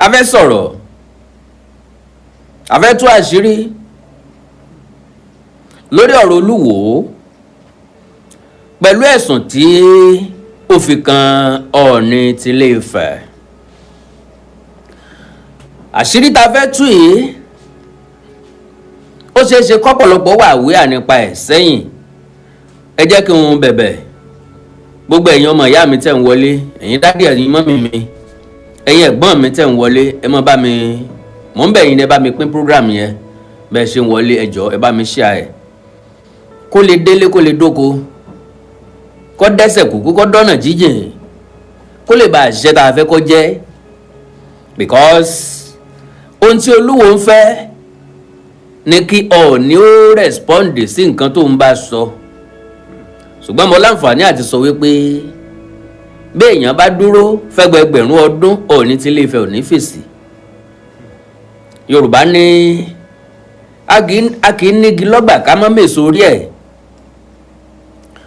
A fẹ́ sọ̀rọ̀, a fẹ́ tú àṣírí lórí ọ̀rọ̀ Olúwo pẹ̀lú ẹ̀sùn tí ó fi kan Ọọ̀ni tilé Ifẹ̀. Àṣírí tá a fẹ́ tú yìí, ó ṣeé ṣe kọ́pọ̀lọpọ̀ wà wíwà nípa ẹ̀ sẹ́yìn. Ẹ jẹ́ kí n bẹ̀bẹ̀ gbogbo ẹ̀yin ọmọ ìyá mi tẹ̀ ń wọlé, ẹ̀yin daddy, ẹ̀yin mummy mi, ẹ̀yin ẹ̀gbọ́n mi tẹ̀ ń wọlé, ẹ mọ́ bá mi, mò ń bẹ̀ yín, ẹ bá mi pín program yẹn. Bẹ́ẹ̀ ṣe ń wọlé, ẹ jọ̀ọ́, ẹ bá mi share ẹ̀ kó lè délé, kó lè dóko, kó dẹ́sẹ̀ kúkú, kó dọ́nà jíjìn, kó lè bá àṣìṣe tá a fẹ́ kó jẹ́, because ohun tí Olúwo ń fẹ́ ni kí Ọọ̀ni ó respond sí nǹkan tó ń bá sọ. Ṣùgbọ́n mo láǹfààní àti sọ wípé bí èèyàn bá dúró fẹ́gbẹ̀gbẹ̀rún ọdún, Ọọ̀ni tí Ilé Ifẹ̀ ò ní fèsì. Yorùbá ní a kì í nígi lọ́gbà ká má mèso orí ẹ̀.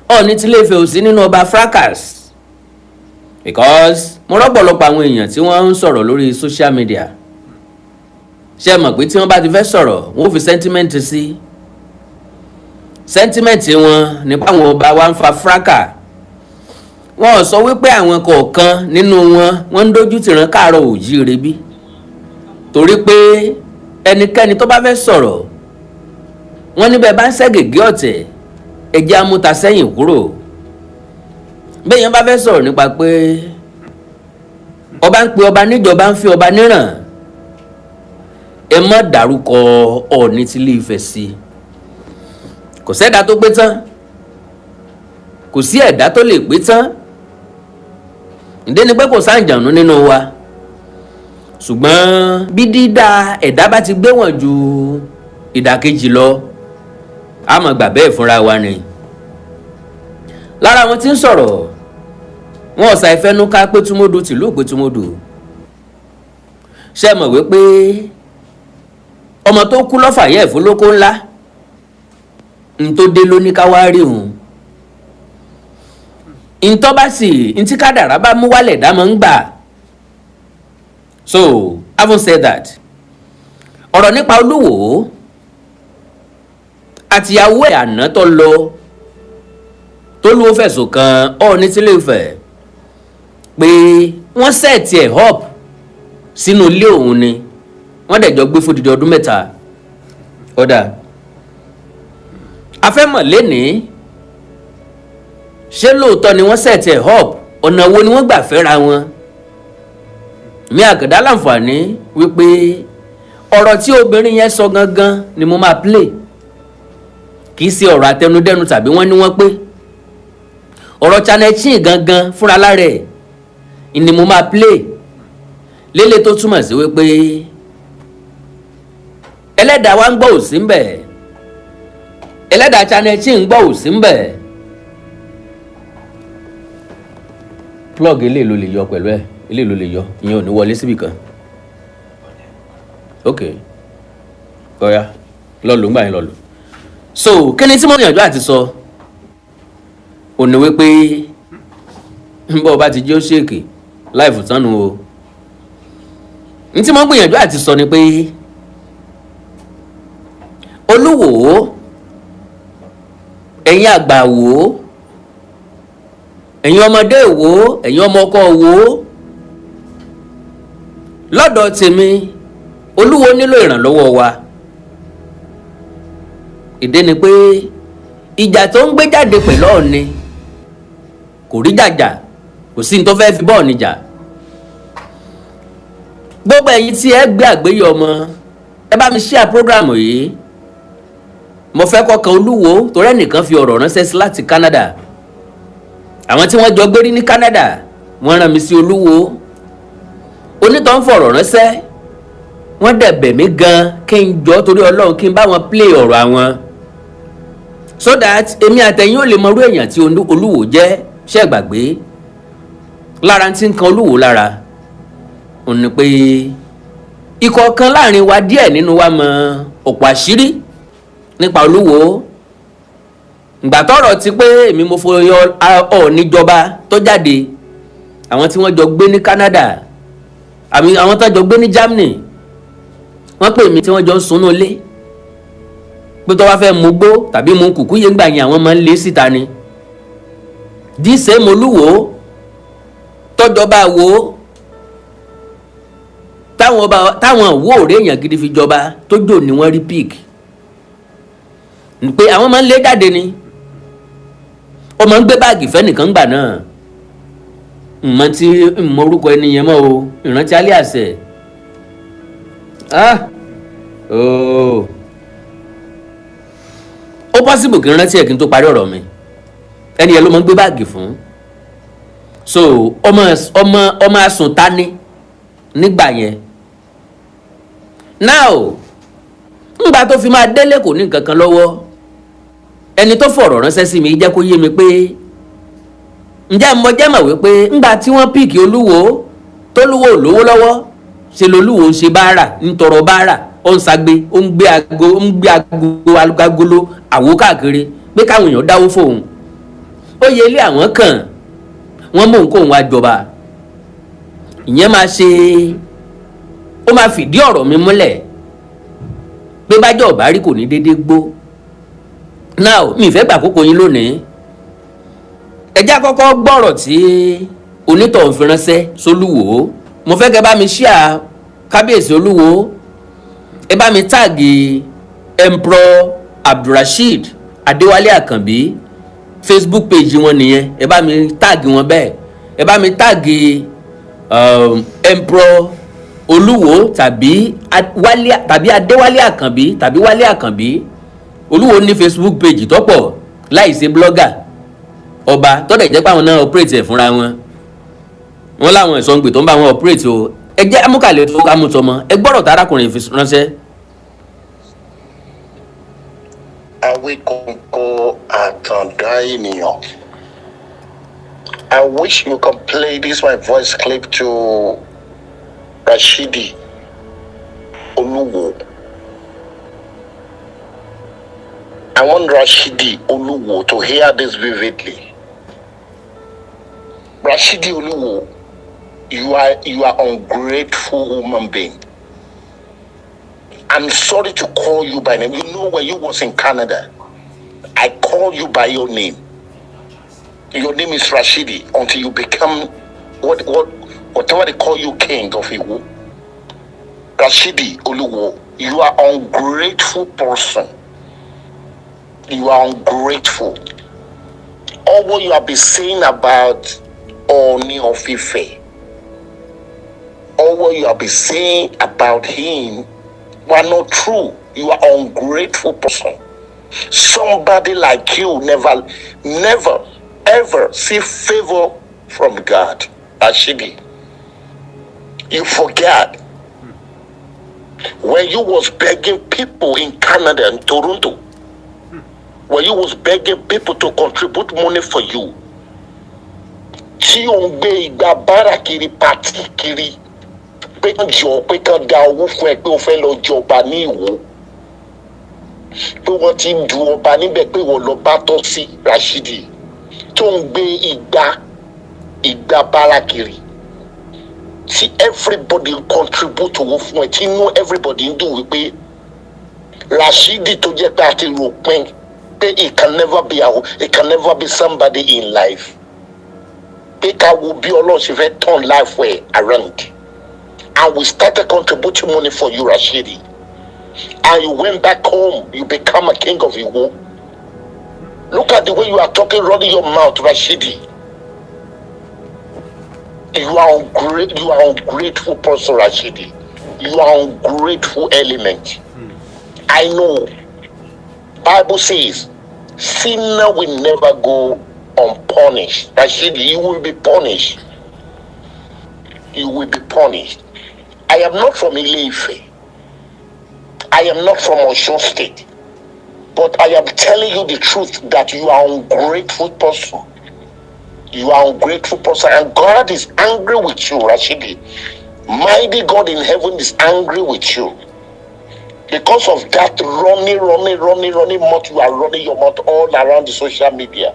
Ọọ̀ni tí Ilé Ifẹ̀ ò sí nínú ọba fracas, because mo rọ́pọ̀lọpọ̀ àwọn èèyàn tí wọ́n ń sọ̀rọ̀ lórí social media. Ṣé ẹ mọ̀ pé tí wọ́n bá ti fẹ́ sọ̀rọ̀, wọ́n fi sentiment sí sentiment wọn nípa àwọn ọba wa ń fa fracas. Wọn ò sọ wípé àwọn kọ̀ọ̀kan nínú wọn, wọ́n ń dójú tìran káàárọ̀ òjíire bí, torí pé ẹnikẹ́ni tó bá fẹ́ sọ̀rọ̀, wọ́n níbẹ̀ bá ń ṣẹ́gègé ọ̀tẹ̀, ẹjẹ́ amúta sẹ́yìn kúrò. Bẹ́ẹ̀ bá fẹ́ sọ̀rọ̀ nípa pé ọba ń pe ọba níjọba, ń fi ọba níràn, ẹ má dárúkọ Ọọ̀ni tí Ilé Ifẹ̀ sí. Kò sẹ́dá tó pé tán, kò sí ẹ̀dá tó lè pé tán. Ǹdẹ́ ni pé kò sáǹjànú nínú wa, ṣùgbọ́n bí dídá ẹ̀dá bá ti gbé wọ̀n ju ìdàkejì lọ, a máa gbà bẹ́ẹ̀ fúnra wa ni. Lára àwọn tí ń sọ̀rọ̀, wọn ò ṣàìfẹnuka Pétúmọ́dù tìlú Pétúmọ́dù. Ṣé mọ̀ wípé ọmọ tó kú lọ́fà yẹ̀ fún lóko ńlá n tó dé ló ní ká wá rí òun, ntọ́ bá sì ntí kádàrá bá mú wálẹ̀ dá máa ń gbà. So having said that, ọ̀rọ̀ nípa Olúwo àtìyàwó ẹ̀ àná tó lọ, tó lówó fẹ̀sùn kan Ọọ̀ni tílé Ifẹ̀ pé wọ́n set ẹ̀ up sínú ilé òun ni, wọ́n dẹ̀ jọ gbé fódìdí ọdún 3. Ọ̀dà afẹ́mọ̀ lénìí, ṣé lóòótọ́ ni wọ́n set ẹ̀ up? Ọ̀nà wo ni wọ́n gbà fẹ́ra wọn? Mi àkàndá láǹfààní wípé ọ̀rọ̀ tí obìnrin yẹn sọ gangan ni mo máa play, kì í ṣe ọ̀rọ̀ àtẹnudẹ́nu tàbí wọ́n ní wọ́n pé ọ̀rọ̀ Channel Chin gangan fúnra lára ẹ̀ ni mo máa play lélẹ̀, tó túmọ̀ sí wípé ẹlẹ́dàá wa ń gbọ́ òsín ń bẹ̀, ẹlẹ́dàá Channel Chin ń gbọ́ òsín ń bẹ̀. Plug eléyìí ló lè yọ pẹ̀lú ẹ̀, eléyìí ló lè yọ, ìyẹn ò ní wọlé síbì kan. Ok, ọ̀ya, lọ lò ń gbà yẹn, lọ lò. So kí ni tí mo gbìyànjú àti sọ ò ní wípé ń bọ́ ọba ti jẹ́ ó ṣèkè láìfù tánu o. Ní tí mo gbìyànjú àti sọ ni pé Olúwo, ẹ̀yin àgbà wò ó, ẹ̀yin ọmọdé wò ó, ẹ̀yin ọmọ ọkọ wò ó, lọ́dọ̀ tèmi, Olúwo nílò ìrànlọ́wọ́ wa. Ìdí ni pé ìjà tó ń gbé jáde pẹ̀lú Ọọ̀ni kò rí jàjà, kò sí ní tó fẹ́ fi bọ́ọ̀ níjà. Gbogbo ẹ̀yin tí ẹ gbé àgbéyé ọmọ, ẹ bá mi share program yìí. Mo fẹ́ kọ́kan Olúwo, torí ẹnìkan fi ọ̀rọ̀ ránṣẹ́ sí láti Canada. Àwọn tí wọ́n jọ gbérí ní Canada, wọ́n rán mi sí Olúwo. Onítọ̀ ń fọ̀rọ̀ ránṣẹ́, wọ́n dẹ̀ bẹ̀ mí gan kí n jọ torí Ọlọ́run, kí n bá wọn play ọ̀rọ̀ àwọn, so that èmi àtẹ̀yìn ò lè mọrú èèyàn tí Olúwo jẹ́. Ṣé gbàgbé lára tí ń kan Olúwo lára òun ni pé ikọ̀ kan láàrin wa, díẹ̀ nínú wa mọ ọ̀pọ̀ àṣírí nípa Olúwo. Ìgbà tọ́rọ̀ ti pé èmi mo fọyọ Ọọ̀ni jọba tó jáde, àwọn tí wọ́n jọ gbé ní Canada, Àmì àwọn tó jọ gbé ní Germany, wọ́n pè mí, tí wọ́n jọ ń sunú ilé, pé tó bá fẹ́ mu gbó tàbí mu kùkú yẹn gbà yẹn, àwọn máa ń lé síta ni. Dísè Olúwo tọ́jọba wo táwọn ọba táwọn òwò òré èèyàn gidi fi jọba tó jò ní wọ́n rí pick pé àwọn máa ń lé jáde ni. Ó máa ń gbé báàgì fẹ́nìkan gbà náà, mọ tí mọ orúkọ ẹni yẹn mọ́ o, ìrántí alias ẹ̀. Ah, ooo, ó possible kí n rántí ẹ̀ kí n tó parí ọ̀rọ̀ mi. Ẹni yẹn ló máa ń gbé báàgì fún. So ọmọ asùntání nígbà yẹn. Now, ńgbà tó fi máa délé, kò ní nǹkan kan lọ́wọ́. Ẹni tó fọ̀rọ̀ ránṣẹ́ sí mi jẹ́ kó yé mi pé, ǹjẹ́ mo jẹ́ mọ̀ wípé ńgbà tí wọ́n pick Olúwo, tólúwo ò lówó lọ́wọ́, ṣe lolúwo ń ṣe báárà, ń tọrọ báárà, ó ń sagbe, ó ń gbé ago, ó ń gbé ago, agolo àwo káàkiri pé káwọn èèyàn dáwó fóun. Ó yẹ ilé àwọn kan wọ́n mú nǹkó òun wá jọba. Ìyẹn máa ṣe, ó máa fìdí ọ̀rọ̀ mi múlẹ̀ pé bájọ́ ọ̀bá rí kò ní déédéé gbó. Now, mi ìfẹ́ gbà kókó yín lónìí. Ẹ jẹ́ àkọ́kọ́ gbọ́rọ̀ tí onítọ̀hún fi ránṣẹ́ sólúwò. Mo fẹ́ kẹ́ bá mi share kábíyèsí Olúwo, ẹ bá mi tag Emperor Abdulrasheed Adéwálé Àkànbí, Facebook page wọn nìyẹn. Ẹ bá mi tag wọn bẹ́ẹ̀, ẹ bá mi tag Emperor Olúwo tàbí Wálé tàbí Adéwálé Àkànbí tàbí Wálé Àkànbí. Olúwo ní Facebook page tọ́pọ̀ láì ṣe blogger ọba tọ́dẹ̀ jẹ́ pé àwọn náà operate ẹ̀ fúnra wọn. Wọn láwọn ìsọ̀ǹgbè tó ń bá wọn operate o. Ẹ jẹ́ amúkàlẹ̀ tó ká mú tọmọ. Ẹ gbọ́dọ̀ tá arákùnrin fi ránṣẹ́. Awíkonko àtàndá ènìyàn. I wish you can play this my voice clip to Rashidi Oluwo. I want Rashidi Oluwo to hear this vividly. Rashidi Oluwo, you are ungrateful human being. I'm sorry to call you by name. You know, when you was in Canada, I call you by your name. Your name is Rashidi until you become whatever they call you, king of Iwo. Rashidi Oluwo, you are ungrateful person. You are ungrateful. All what you have been saying about Ooni of Ife, all what you have been saying about him were not true. You are ungrateful person. Somebody like you never, never, ever see favor from God. Rashidi, you forget when you was begging people in Canada and Toronto, when you was begging people to contribute money for you, tí ò ń gbé igba bára kiri, party kiri, pé kán jọ, pé kán da owó fún ẹ, pé o fẹ́ lọ jọba ní Ìwó, pé wọ́n ti ń du ọba níbẹ̀, pé ìwọ lọ bá tọ́ sí. Rashidi, tó ń gbé igba bára kiri, tí everybody contribute owó fún ẹ, tí inú everybody ń dùn wípé Rashidi tó jẹ́ pé a ti rò pin pé it can never be somebody in life, pé ká wo bí Ọlọ́run ṣe fẹ́ turn life ẹ̀ around, and we started contributing money for you, Rashidi, and you went back home, you become a king of Iwo. Look at the way you are talking, running your mouth, Rashidi. You are ungrateful person, Rashidi. You are ungrateful element. I know. Bible says, sinner will never go unpunished. Rashidi, you will be punished. You will be punished. I am not from Ile-Ife. I am not from Osun State. But I am telling you the truth that you are ungrateful person. You are ungrateful person, and God is angry with you, Rashidi. Mighty God in heaven is angry with you. Because of that running, running, running, running mouth, you are running your mouth all around the social media.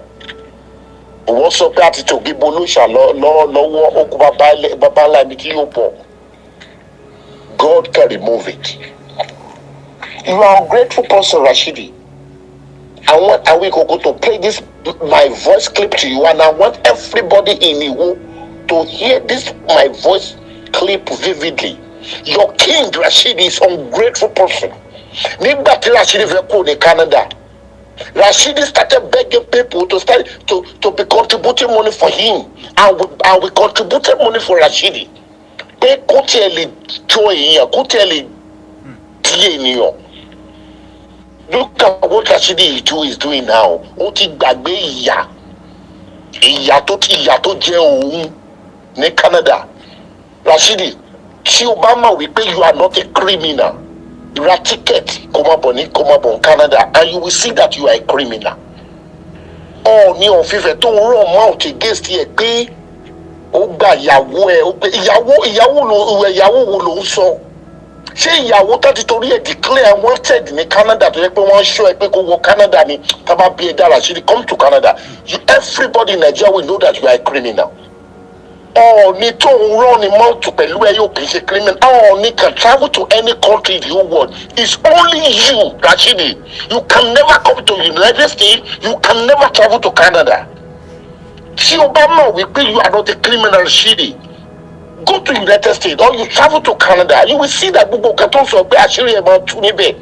Wọ́n sọ pé àti tògì bolóṣà lọ́wọ́ okùn bàbá ńlá ibi tí yóò bọ̀. God can remove it. You are ungrateful person, Rashidi. I want Awikoko to play this my voice clip to you, and I want everybody in Iwo to hear this my voice clip vividly. Your king, Rashidi, is ungrateful person. Nígbà tí Rashidi fẹ́ kúrò ní Canada, Rashidi started begging people to start to be contributing money for him, and we contributed money for Rashidi. Pé kó tiẹ̀ lè jọ èèyàn, kó tiẹ̀ lè di ènìyàn. Look at what Rashidi is doing now. Ó ti gbàgbé ìyà ìyà tó jẹ òun ní Canada. Rashidi, tí o bá mọ̀ wípé you are not a criminal, ra ticket kó máa bọ̀ ní Canada and you will see that you are a criminal. Ọọ̀ni of Ifẹ̀ tó ń run mouth against ẹ pé ó gba ìyàwó ẹ, ó pé ìyàwó ló ìyàwó wo ló ń sọ? Ṣé ìyàwó tó ti torí ẹ declare wanted ní Canada, tó yẹ pé wọ́n ṣọ́ ẹ pé kó wọ Canada ni? Tá bá bí ẹ dára, Rashidi, come to Canada, you, everybody in Nigeria will know that you are a criminal. Ọọ̀ni tó ń run ní mouth pẹ̀lú ẹ yóò kì í ṣe criminal. Ọọ̀ni can travel to any country in the whole world. It's only you, Rashidi, you can never come to United States, you can never travel to Canada. Tí o bá mọ̀ wípé you are not a criminal, Rashidi, go to United States or you travel to Canada, you will see that gbogbo nǹkan tó ń sọ pé àṣírí ẹ̀ máa tú níbẹ̀,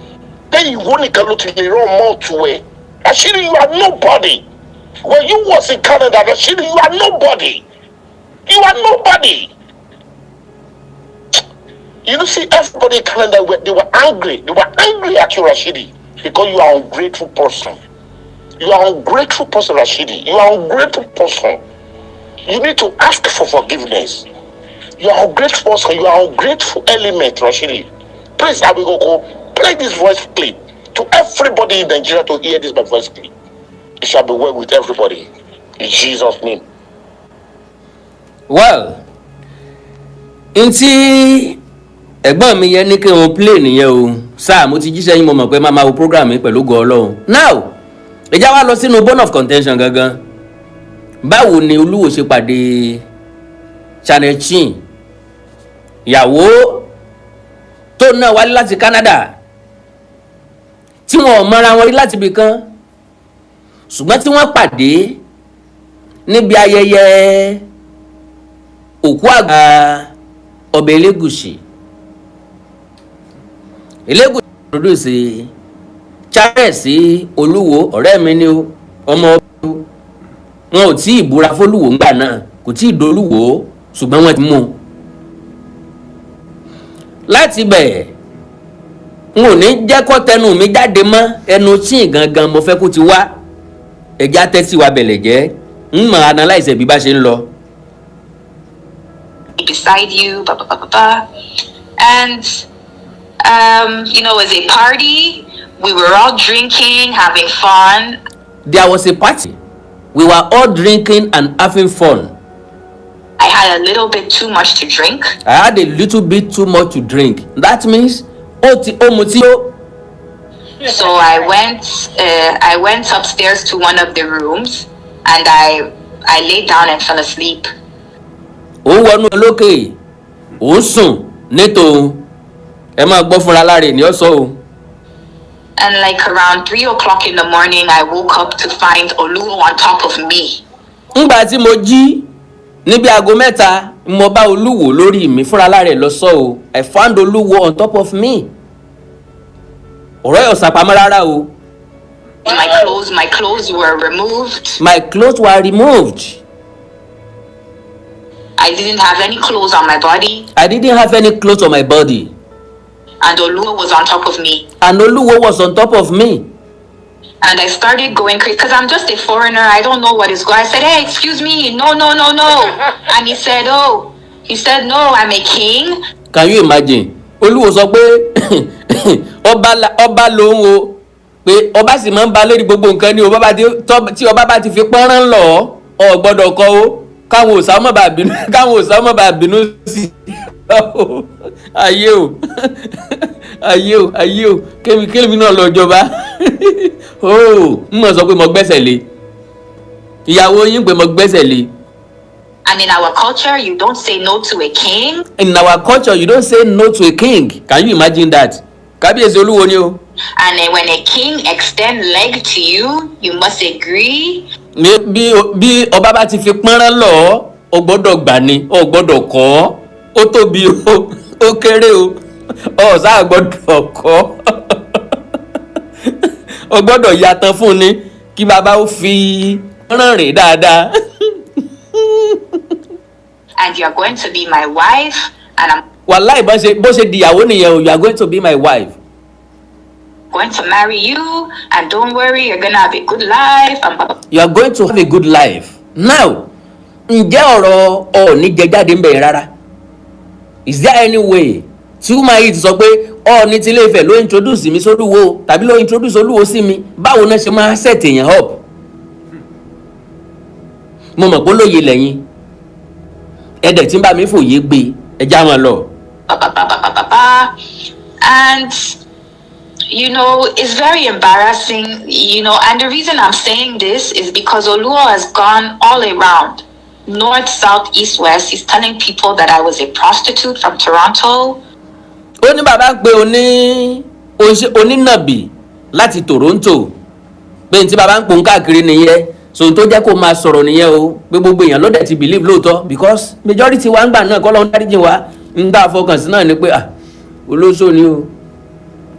pé ìwọ nìkan ló ti lè run mouth ẹ̀. Rashidi, you are nobody. When you was in Canada, Rashidi, you are nobody. You are nobody. You know, see, everybody in Canada, they were angry. They were angry at you, Rashidi, because you are ungrateful person. You are ungrateful person, Rashidi. You are ungrateful person. You need to ask for forgiveness. You are ungrateful person. You are ungrateful element, Rashidi. Please, Awikoko, play this voice clip to everybody in Nigeria to hear this my voice clip. It shall be well with everybody. In Jesus' name. Well, n tí ẹ̀gbọ́n mi yẹn ní kí n play nìyẹn o. Sáà mo ti jíṣẹ́ yín, mo mọ̀ pé máa ma wo program mi pẹ̀lú ògo Ọlọ́run. Now, ìjà wa lọ sínú bone of contention gangan. Báwo ni Olúwo ṣe pàdé Channel Chin, ìyàwó tó náà wálé láti Canada, tí wọn ò mọra wọn rí láti ibì kan, ṣùgbọ́n tí wọ́n pàdé níbi ayẹyẹ òkú àgbà ọbẹ̀ Elégùṣì? Elégùṣì introduce Charles sí Olúwo. Ọ̀rẹ́ mi ni o, ọmọ ọba wọn ò tí ì búra fólúwo ńgbà náà, kò tí ì dolúwo, ṣùgbọ́n wọ́n ti mú un láti bẹ̀. N ò ní jẹ́ kó tẹnu mi jáde mọ́, ẹnu tí gangan mo fẹ́ kó ti wá. Ẹja tẹ́tí wa bẹ̀lẹ̀ jẹ́ ń mọ̀ analyse bí bá ṣe ń lọ. Beside you, blah, blah, blah, blah, blah. And, it was a party. We were all drinking, having fun. There was a party. We were all drinking and having fun. I had a little bit too much to drink. I had a little bit too much to drink. That means ó ti ó mutí ó. So I went upstairs to one of the rooms and I laid down and fell asleep. Òun wọnú olókè, òun sùn nítòun. Ẹ máa gbọ́ fúnra lára ènìyàn sọ o. And like around 3 o'clock in the morning, I woke up to find Oluwo on top of me. Ńgbà tí mo jí níbi aago 3, mo bá Olúwo lórí mi. Fúnra lára ẹ̀ lọ sọ o. I found Olúwo on top of me. Ọ̀rọ̀ yóò sàpamọ́ rárá o. My clothes were removed. My clothes were removed. I didn't have any clothes on my body, I didn't have any clothes on my body. And Oluwo was on top of me. And Olúwo was on top of me. And I started going crazy because I'm just a foreigner. I don't know what is going. I said, "Hey, excuse me, no, no, no, no." And he said, "Oh," he said, "No, I'm a king." Can you imagine? Olúwo sọ pé ọba lòun o, pé ọba sì máa ń ba lórí gbogbo nǹkan ní o. Bá tí ọba bá ti fi pọ́nrán lọ, ọ gbọ́dọ̀ kọ́ o, káwọn òòṣà má bàa bínú, káwọn òòṣà má bàa bínú sí i. Ayé o, ayé o, ayé o! Kémi kémi náà lọ jọba o. Ń mọ̀ sọ pé mo gbẹ́sẹ̀ lé ìyàwó yín, pé mo gbẹ́sẹ̀ lé. And in our culture, you don't say no to a king. In our culture, you don't say no to a king. Can you imagine that? Kábíyèsí Olúwo ni o. And then when a king extend leg to you, you must agree. Bí ọba bá ti fi pọ́nrán lọ ọ́, o gbọ́dọ̀ gbà ni, o gbọ́dọ̀ kọ́ ọ́. Ó tóbi o, ó kéré o, o sáà gbọ́dọ̀ kọ́ ọ́. O gbọ́dọ̀ yàtọ̀ fún ni kí bàbá ó fi pọ́nrán rìn dáadáa. And you're going to be my wife. And I'm Wàláì, bó ṣe dìyàwó nìyẹn o. You are going to be my wife. going to marry you. And don't worry, you're gonna have a good life. And blah, blah, You are going to have a good life. Now, ǹjẹ́ ọ̀rọ̀ Ọọ̀ni jẹ jáde ń bẹ̀rẹ̀ rárá? Is there any way tí woman yìí ti sọ pé Ọọ̀ni ti Ilé-Ifẹ̀ ló introduce mi sólúwo tàbí ló introduce Olúwo sí mi? Báwo náà ṣe máa set èèyàn up? Mo mọ̀ pé olóye lẹ́yìn ẹ̀dẹ̀ tí ń bá mi fòye gbé ẹja máa lọ. Blah, blah, blah, blah, blah, blah. And it's very embarrassing. And the reason I'm saying this is because Oluo has gone all around north, south, east, west. He's telling people that I was a prostitute from Toronto. Ó ní bàbá pé oní onínàbì láti Toronto, pé ní tí bàbá ń pòun káàkiri nìyẹn. So tó jẹ́ kó máa sọ̀rọ̀ nìyẹn o, pé gbogbo èèyàn ló dẹ̀ ti believe lóòótọ́, because majority wa ń gbà náà kọ́ lọ́n dáríjì wa ń dá àfọkànsí náà ni pé, ah, olóṣó ni o,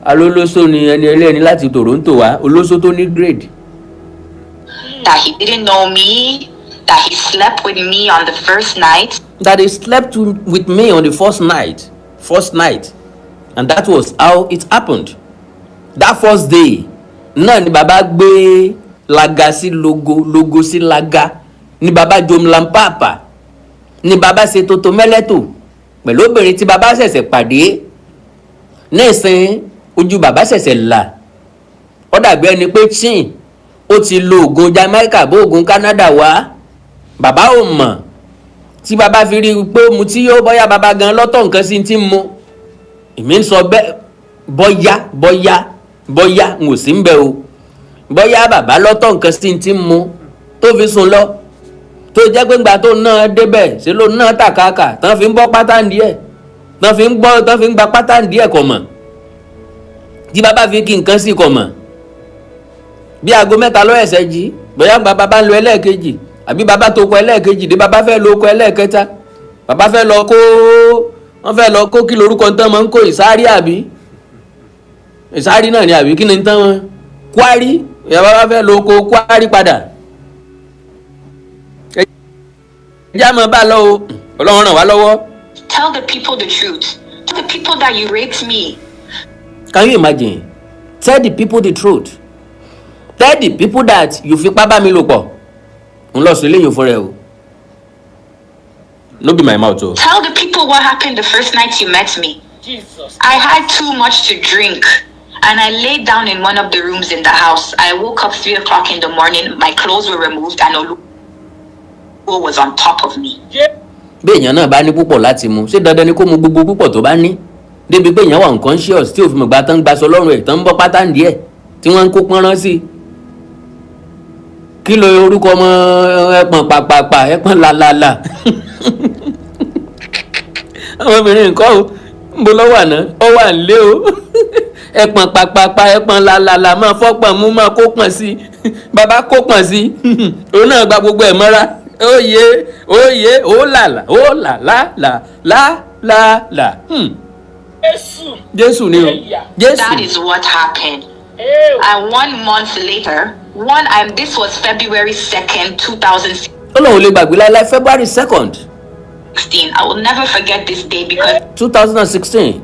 alólóṣó ni ẹni ẹlẹ́ni láti Toronto wá, olóṣó tó ní grade. That he didn't know me, that he slept with me on the first night. That he slept with me on the first night, first night, and that was how it happened. That first day náà ni bàbá gbé laga sí logo, logo sí laga, ni bàbá jomlampapa, ni bàbá ṣe toto mẹ́lẹ́tò pẹ̀lú obìnrin tí bàbá ṣẹ̀ṣẹ̀ pàdé. Nísìn ojú bàbá ṣẹ̀ṣẹ̀ là, ó dàbí ẹni pé chin ó ti lo oògùn Jamaica bó oògùn Canada wá. Bàbá ò mọ̀ tí bàbá fi rí i pé mu tí yóò bọ́yá bàbá gan lọ́tọ̀ nǹkan sí ti ń mu. Èmi ń sọ bẹ́ẹ̀, bọ́yá bọ́yá bọ́yá n ò sí ń bẹ̀ o, bọ́yá bàbá lọ́tọ̀ nǹkan sí ti ń mu tó fi sùn lọ, tó jẹ́ pé ńgbà tó náà débẹ̀ ṣe ló náà tàkàkà tán fi ń bọ́ pátá díẹ̀, tán fi ń gbọ́, tán fi ń gba pátá díẹ̀, kọ̀ mọ̀ tí bàbá fi kí nǹkan sí kọ̀ mọ̀. Bí aago 3 ló ẹ̀sẹ̀ jí, bóyá gba bàbá ń lo ẹlẹ́ẹ̀kejì àbí bàbá tó kọ ẹlẹ́ẹ̀kejì dé, bàbá fẹ́ lo kọ ẹlẹ́ẹ̀kẹta, bàbá fẹ́ lọ kó, wọ́n fẹ́ lọ kó kí lorúkọ tán máa ń kó, ìsáárí àbí ìsáárí náà ni àbí kí ni tán wọn, kwari ìyá, bàbá fẹ́ lọ kó kwari padà. Ẹ jẹ́ àmọ́ bá lọ o, Ọlọ́run ràn wá lọ́wọ́. Tell the people the truth. Tell the people that you raped me. Can you imagine? Tell the people the truth. Tell the people that you fipá bá mi lò pọ̀. Ń lọ sí eléyìí fúnra ẹ o. No be my mouth o. Tell the people what happened the first night you met me. Jesus. I had too much to drink and I laid down in one of the rooms in the house. I woke up 3 o'clock in the morning, my clothes were removed, and Oluwo was on top of me. Bí èèyàn náà bá ní púpọ̀ láti mu, ṣé dandan ni kó mu gbogbo púpọ̀ tó bá ní? Débi pé èèyàn wà unconscious tí òfin mọ̀gbà tán ń gbaṣọ lọ́rùn ẹ̀, tán ń bọ́ pátá ń díẹ̀, tí wọ́n ń kó pọ́nrán sí i. Kí ló orúkọ ọmọ ẹpọ̀n pàpàpà ẹpọ̀n làlàlà? Àwọn obìnrin nǹkan o, ń bo lọ́wọ́ àná, ó wà nílé o. Ẹpọ̀n pàpàpà ẹpọ̀n làlàlà, máa fọ́pọ̀n mú, máa kó pọ̀n sí i. Bàbá kó pọ̀n sí i, òun náà gba gbogbo ẹ̀ mọ́ra. Ó yé, ó yé, ó làlà, ó là là là là là là. Jésù. Jésù ni o, Jésù. That is what happened. Ew. And one month later, one and this was February 2nd, 2016. Ó lóun lè gbàgbé láéláé February 2nd, I will never forget this day because 2016,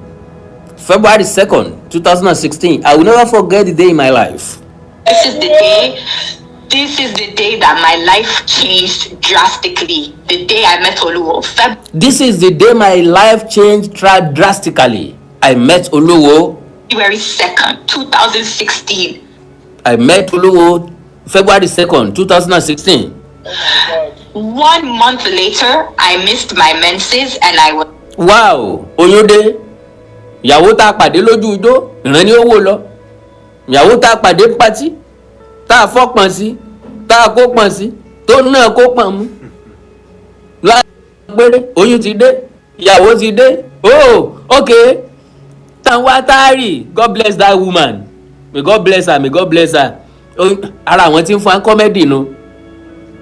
February 2nd, 2016. I will never forget the day in my life. this is the day that my life changed drastically. The day I met Oluwo. This is the day my life changed drastically. I met Oluwo. February 2nd, 2016. I met Oluwo February 2nd, 2016. One month later, I missed my menses and I was Wow, oyún dé. Ìyàwó tá a pàdé lójú ijó, ìran ni ó wò lọ. Ìyàwó tá a pàdé pátí, tá a fọ́pọ̀n sí, tá a kó pọ̀n sí, tó náà kó pọ̀n mú. Péré oyún ti dé, ìyàwó ti dé. Oh, okay, Tanwatari, God bless that woman, may God bless her, may God bless her. Ara àwọn tí ń fún comedy nu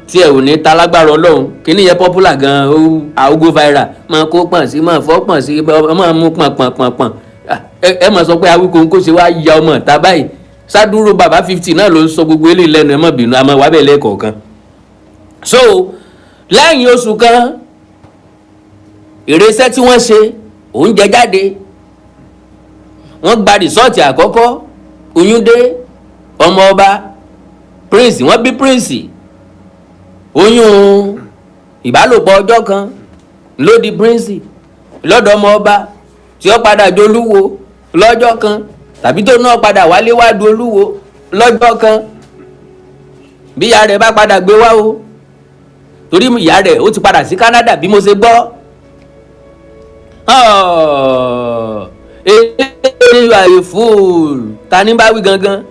tí ẹ ò ní ta lágbára Ọlọ́run. Kíní yẹn popular gan, ó àwògó viral, máa kó pọ̀n sí, máa fọ́ pọ̀n sí, máa mú pọ̀n pọ̀n pọ̀n pọ̀n. Ẹ mọ̀ sọ pé Awíkonko ṣe wá ya ọmọ ta báyìí. Sádúró bàbá 50 náà ló ń sọ gbogbo eléyìí lẹ́nu. Ẹ má bínú, àmọ́ wàá bẹ̀ lẹ́ẹ̀kọ̀ọ̀kan. So lẹ́yìn oṣù kan, ìrẹsẹ́ tí wọ́n ṣe oúnjẹ jáde, wọ́n gba result àkọ́kọ́, oyún dé, ọmọ ọba prince, wọ́n bí prince. Oyún ìbálòpọ̀ ọjọ́ kan ló di prince lọ́dọ̀ ọmọ ọba tí ó padà jolúwo lọ́jọ́ kan, tàbí tó náà padà wálé wá du olúwo lọ́jọ́ kan, bí ìyá rẹ̀ bá padà gbé wá o, torí ìyá rẹ̀ ó ti padà sí Canada bí mo ṣe gbọ́. Èyí, you are a fool. Ta ní bá wí gangan?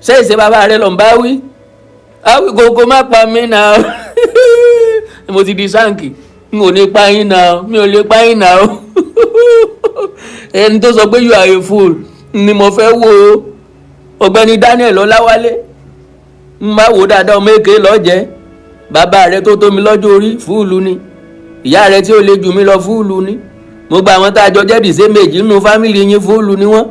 Ṣé ìṣe bàbá rẹ ló ń bá wí? Awíkonko má pa mí náà, mo ti di sáǹkì, n ò ní pa yín náà, mi ò lè pa yín náà. Ẹni tó sọ pé "you are a fool" ni mo fẹ́ wo, ọ̀gbẹ́ni Daniel Ọláwálé. N má wò dáadáa, ọmọ èké lọ́jẹ́. Bàbá rẹ tó tó mi lọ́jọ́ orí, fool ni. Ìyá rẹ tí ó lè jù mí lọ, fool ni. Gbogbo àwọn tá a jọ jẹ́ the same age nínú family yín, fool ni wọ́n.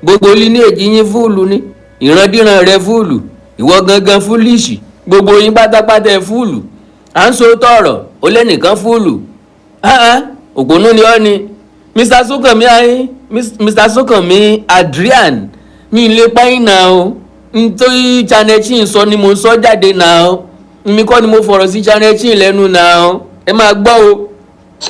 Gbogbo lineage yín, fool ni. Ìrandíran rẹ, fool. Ìwọ gangan, foolish. Gbogbo yín pátápátá ẹ fool. À ń so tọrọ ó lẹ́nìkan fool. Òpònú ni ọ́ ni. Mr Sukanmi ayé, Mr Sukanmi Adrian, mi lè páyín náà o. Nítorí Channel Chin sọ ni mo sọ jáde náà o, mi kọ́ ni mo fọ̀rọ̀ sí Channel Chin lẹ́nu náà o. Ẹ máa gbọ́ o.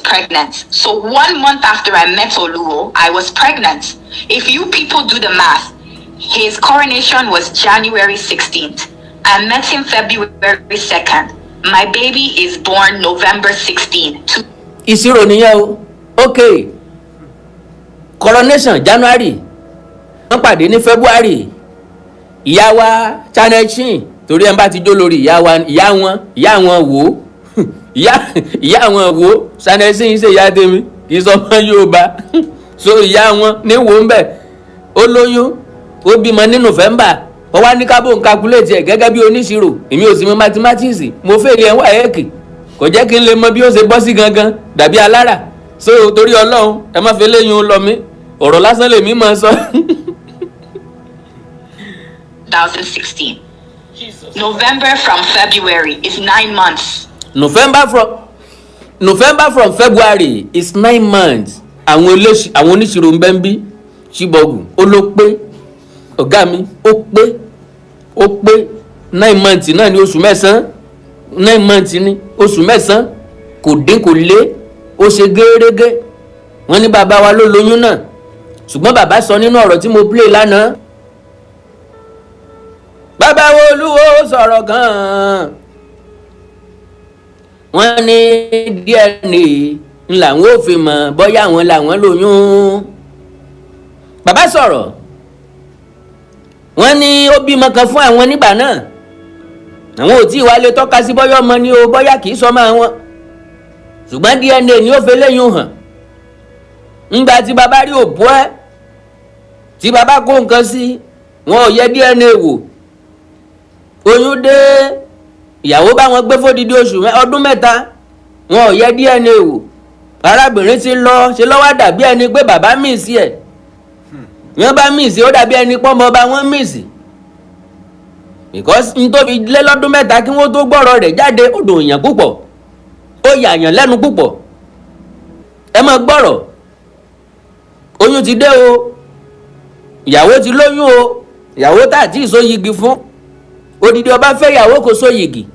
Pregnant. So one month after I met Oluwo, I was pregnant. If you people do the math, his coronation was January 16th. I met him February 2nd. My baby is born November 16th. Ìṣirò nìyẹn o. Ok, coronation January, wọ́n pàdé ní February. Ìyá wa Channel Chin, torí ẹ̀ ń bá ti jó lórí ìyá wa, ìyá wọn, ìyá wọn wò ó, ìyá ìyá wọn wò ó. Channel Chin ṣe ìyá tèmi, kì í sọ ọmọ Yorùbá. So ìyá wọn ní wò ń bẹ̀, ó lóyún, ó bímọ ní November. Wọ́n wá ní kábò ń calculate ẹ̀ gẹ́gẹ́ bí oníṣirò. Èmi ò sì mọ mathematics, mo fail ẹ̀ WAEC, kò jẹ́ kí n lè mọ bí ó ṣe bọ́ sí gangan dàbí alára. So torí Ọlọ́run, ẹ má fi léyìn lọ mí, ọ̀rọ̀ lásán lèmi máa sọ. 2016. November from February is 9 months. November from February is 9 months. Àwọn olóṣì, àwọn oníṣirò ń bẹ́ ń bí ṣíbọ̀gù. Ó ló pé, ọ̀gá mi, ó pé, ó pé 9 months náà ní oṣù 9, 9 months ní oṣù 9, kò dín kò lé, ó ṣe gẹ́rẹ́gẹ́. Wọ́n ní bàbá wa ló lóyún náà, ṣùgbọ́n bàbá sọ nínú ọ̀rọ̀ tí mo play lánàá, bàbá wo olúwo sọ̀rọ̀ gan-an, wọ́n ní DNA ń làwọn ò fi mọ̀ bóyá àwọn làwọn lóyún. Bàbá sọ̀rọ̀, wọ́n ní ó bímọ kan fún àwọn nígbà náà, àwọn ò tí ì wá lè tọ́ka sí bóyá ọmọ ni o, bóyá kì í sọmọ àwọn, ṣùgbọ́n DNA ni ó fi léyìn hàn. Ńgbà tí bàbá rí òbú ẹ, tí bàbá kó nǹkan sí, wọn ò yẹ DNA wò. Oyún dé, ìyàwó bá wọn gbé fódìdí oṣù ọdún 3, wọn ò yẹ DNA wò. Arábìnrin ti lọ ṣe lọ́wọ́, dàbí ẹni pé bàbá miss ẹ̀. Wọ́n bá miss, ó dàbí ẹni pọ́nmọ bá wọ́n miss, because n tó fi lé lọ́dún 3 kí wọ́n tó gbọ́rọ̀ rẹ̀ jáde, ó dùn èèyàn púpọ̀, ó yà yàn lẹ́nu púpọ̀. Ẹ máa gbọ́rọ̀. Oyún ti dé o, ìyàwó ti lóyún o, ìyàwó tá àti ìsóyigi fún. Odidi ọba fẹ́ ìyàwó, kò sóyigi.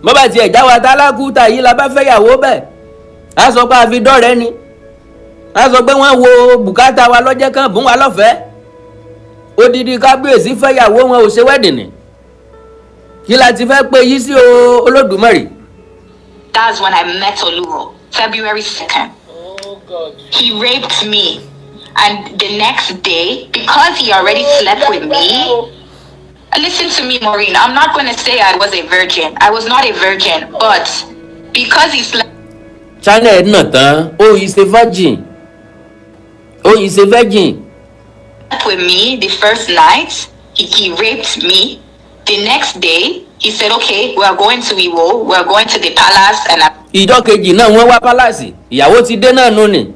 Bọ́bá tiẹ̀ já wa tálákùúta yìí la bá fẹ́ ìyàwó bẹ́ẹ̀, á sọ pé a fi dọ́rẹ́ ni, á sọ pé wọ́n wo bùkátà wa lọ́jẹ́ kan bùn wa lọ́fẹ̀ẹ́. Odidi kábíyèsí fẹ́ ìyàwó, wọn ò ṣe wedding. Kí la ti fẹ́ pé yí sí o, Olódùmarè? That's when I met Oluwo, February 2nd. Oh God. He raped me. And the next day, because he already slept with me, listen to me, Maureen. I'm not going to say I was a virgin. I was not a virgin. But because he slept Channel náà tán. Ó yìí ṣe virgin, ó yìí ṣe virgin. With me the first night, he raped me. The next day, he said, "Okay, we are going to Iwo, we are going to the palace," and I Ìjọ kejì náà wọ́n wá palace. Ìyàwó ti dé náà nù ní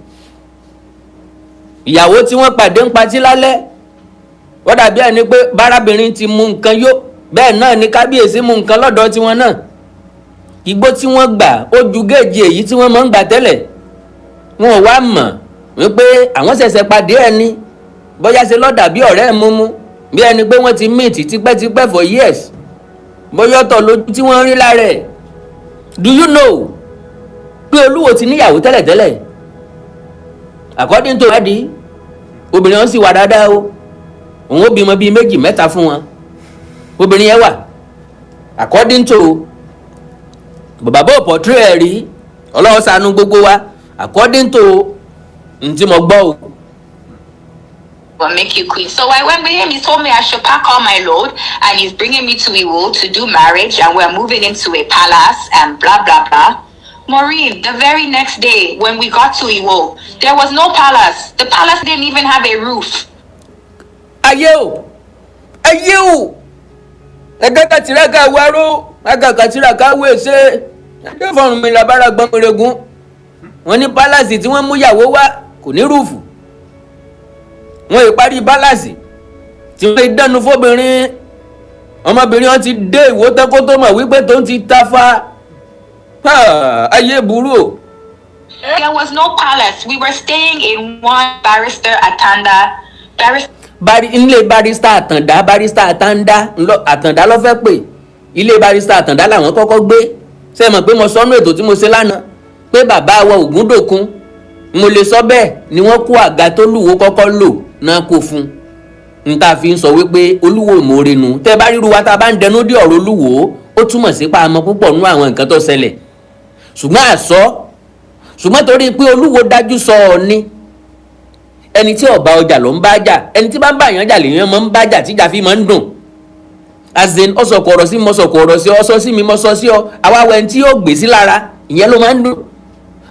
ìyàwó tí wọ́n pàdé ń patí lálẹ́. Wọ́n dàbí ẹni pé bárábìnrin ti mú nǹkan yó, bẹ́ẹ̀ náà ni kábíyèsí mú nǹkan lọ́dọ̀ tiwọn náà. Igbó tí wọ́n gbà ó ju géèjì èyí tí wọ́n máa ń gbà tẹ́lẹ̀. Wọn ò wá mọ̀ wípé àwọn ṣẹ̀ṣẹ̀ pàdé ẹni bóyá ṣe lọ́dà bí ọ̀rẹ́ ẹ̀ múmú, bí ẹni pé wọ́n ti meet tipẹ́tipẹ́ for years, bóyá ọ̀tọ̀ lójú tí wọ́n rí lára ẹ̀. Do you know pé Olúwo ti níyàwó tẹ́lẹ̀tẹ́lẹ̀? According to ìwádìí, obìnrin wọn sì wà dáadáa o. Òun ó bímọ bíi méjì mẹ́ta fún wọn. Obìnrin yẹn wà, according to bàbá bò portray ẹ̀ rí, Ọlọ́run ṣàánú gbogbo wa, according to n tí mo gbọ́ o. Will make you queen. So I went with him. He told me I should pack all my load and he's bringing me to Iwo to do marriage and we're moving into a palace and blah, blah, blah. Maureen, the very next day when we got to Iwo, there was no palace. The palace didn't even have a roof. Ayé o, ayé o! Ẹgbẹ́ kàtìrà wáró ẹgbẹ́ kàtìrà wèsè ẹgbẹ́ fọ̀rùn mi làbára gbọ́n pẹ̀rẹ̀gùn. Wọ́n ní palace tí wọ́n mú yàwó wá kò ní roof. Wọ́n ì parí palace tí wọ́n dánu fóbìnrin. Ọmọbìnrin wọn ti dé Ìwó tán kó tó mọ̀ wípé tó ń ti ta fa. Ayé burú o. There was no palace. We were staying in one Barrister Atanda. Barrister Bari ilé Barrister Àtàndá, Barrister Àtàndá Àtàndá ló fẹ́ pè. Ilé Barrister Àtàndá làwọn kọ́kọ́ gbé. Ṣé ẹ mọ̀ pé mo sọnú ètò tí mo ṣe lánàá pé bàbá wa Ògúndòkun, mo lè sọ bẹ́ẹ̀, ni wọ́n kó àga tó lúwo kọ́kọ́ lò náà kó fún un, n ta fi ń sọ wípé Olúwo mòore nu. Tẹ́ bá ríru wa tá a bá ń dẹnu dé ọ̀rọ̀ Olúwo, ó túmọ̀ sí pa àmọ́ púpọ̀ nú àwọn nǹkan tó ṣẹlẹ̀, ṣùgbọ́n àsọ, ṣùgbọ́n torí pé Olúwo dájú sọ ọ ní ẹni tí ọba ọjà ló ń bá jà, ẹni tí bá ń bá yàn jà lèèyàn máa ń bá jà tíjà fi máa ń dùn. As in, ọsọkọ ọ̀rọ̀ sí mọsọkọ ọ̀rọ̀ sí, ọsọ sí mi mọsọ sí ọ, àwa wẹ ẹni tí yóò gbé sí lára, ìyẹn ló máa ń dùn.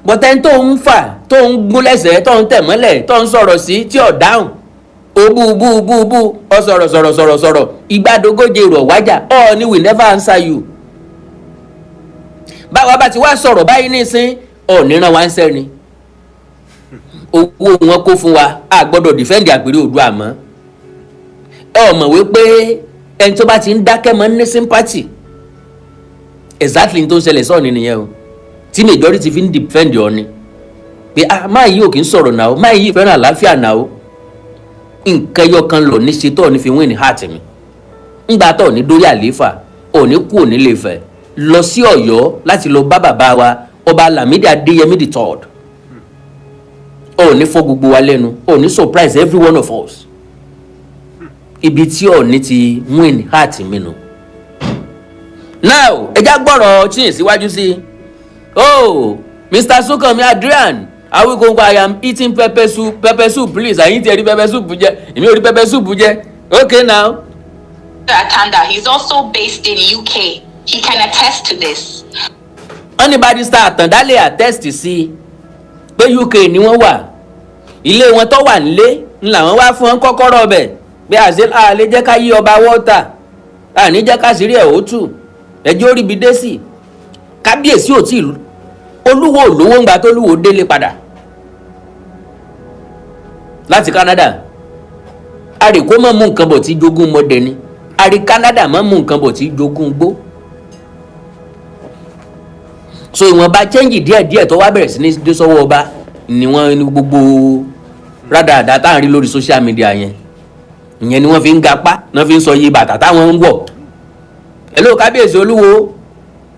Bọ́tẹ́ tó ń fà, tó ń gún lẹ́sẹ̀, tó ń tẹ̀ mọ́lẹ̀, tó ń sọ̀rọ̀ sí tí ò dáhùn, ó bú bú bú bú, ọ sọ̀rọ̀ sọ̀rọ̀ sọ̀rọ̀ sọ̀rọ̀, ìgbàdógóje rọ̀ wájà ọ ni we never answer you. Báwa bá ti wá sọ̀rọ̀ báyìí nísín, ọ̀ níran wa ń sẹ́ni owó wọn kó fún wa, a gbọ́dọ̀ defend àpèrè Oòduà mọ́. Ẹ mọ̀ wípé ẹni tó bá ti ń dákẹ́ mọ́ ní sympathy. Exactly tó ń ṣẹlẹ̀ sọ́ọ̀ni nìyẹn o, tí majority fi ń defend ọ ni pé, ah, máa yí ò kì í sọ̀rọ̀ náà o, máa yí fẹ́ràn àlàáfíà náà o. Nǹkan ẹyọ kan lọ ní ṣe tó ní fi win heart mi. Ńgbà tó ní dórí àlééfà, òní kú òní lè fẹ́ lọ sí Ọ̀yọ́ láti lọ bá bàbá wa, Ọba Lámídì Adéyẹmí the Third. Ò ní fọ́ gbogbo wa lẹ́nu, ò ní surprise every one of us. Ibi tí Ọ̀ọ́ni ti win heart mi nù. Now, ẹ já gbọ́rọ̀ chin síwájú sí i. Oh, Mr. Sukanmi Adrian Awikonko, I am eating pepper soup, pepper soup please. Àyìn tí ẹ rí pepper soup jẹ, èmi ò rí pepper soup jẹ. Okay now. Atanda, he's also based in UK. He can attest to this. Wọ́n ní Barrister Àtàndá lè attest sí i pé UK ni wọ́n wà. Ilé wọn tó wà nílé ń làwọn wá fún wọn kọ́kọ́rọ́ ọbẹ̀ pé àṣẹ àlè jẹ́ ká yí ọba wọ́ọ̀tà, àní jẹ́ ká sírí ẹ̀ ó tù, ẹjọ́ orí bi dé sí. Kábíyèsí ò tí ì Olúwo olówó ń gba tó lúwo délé padà láti Canada. Àrèkó mọ̀ mú nǹkan bọ̀ tí jogún mọ́dẹ ni, àrí Canada mọ̀ mú nǹkan bọ̀ tí jogún gbó. So ìwọ̀nba change díẹ̀díẹ̀ tó wá bẹ̀rẹ̀ sí ní dé sọ́wọ́ ọba ni wọ́n ní gbogbo rádàràdà tá à ń rí lórí social media yẹn. Ìyẹn ni wọ́n fi ń gapá náà, fi ń sọ iye bàtà táwọn ń wọ̀. Hello, kábíyèsí Olúwo,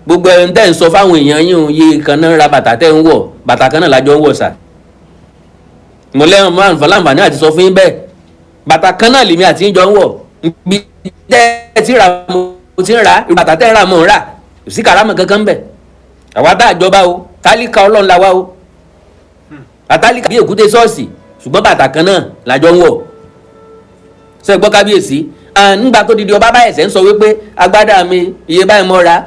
gbogbo ẹni tẹ́ ń sọ fáwọn èèyàn yín o, iye kan náà ra bàtà tẹ́ ń wọ̀, bàtà kan náà lájọ ń wọ̀ sà. Mo lẹ́yìn máa ń fọ láǹfààní àti sọ fún yín bẹ́ẹ̀, bàtà kan náà lèmi àti yín jọ ń wọ̀. Bí tẹ́ ẹ ti rà, mo ti ń rà. Bàtà tẹ́ ń rà, mo ń rà. Kò sí kàrámọ̀ kankan bẹ́ẹ̀. Àwa tá àjọba o, tálíkà Ọlọ́run la wá o, àtálíkà bí èkúté ṣọ́ọ̀ṣì, ṣùgbọ́n bàtà kan náà lájọ ń wọ̀. Ṣe gbọ́, kábíyèsí? Nígbà tó didi ọba báyẹ̀sẹ̀ ń sọ wípé agbádá mi iye báyìí mọ́ ra.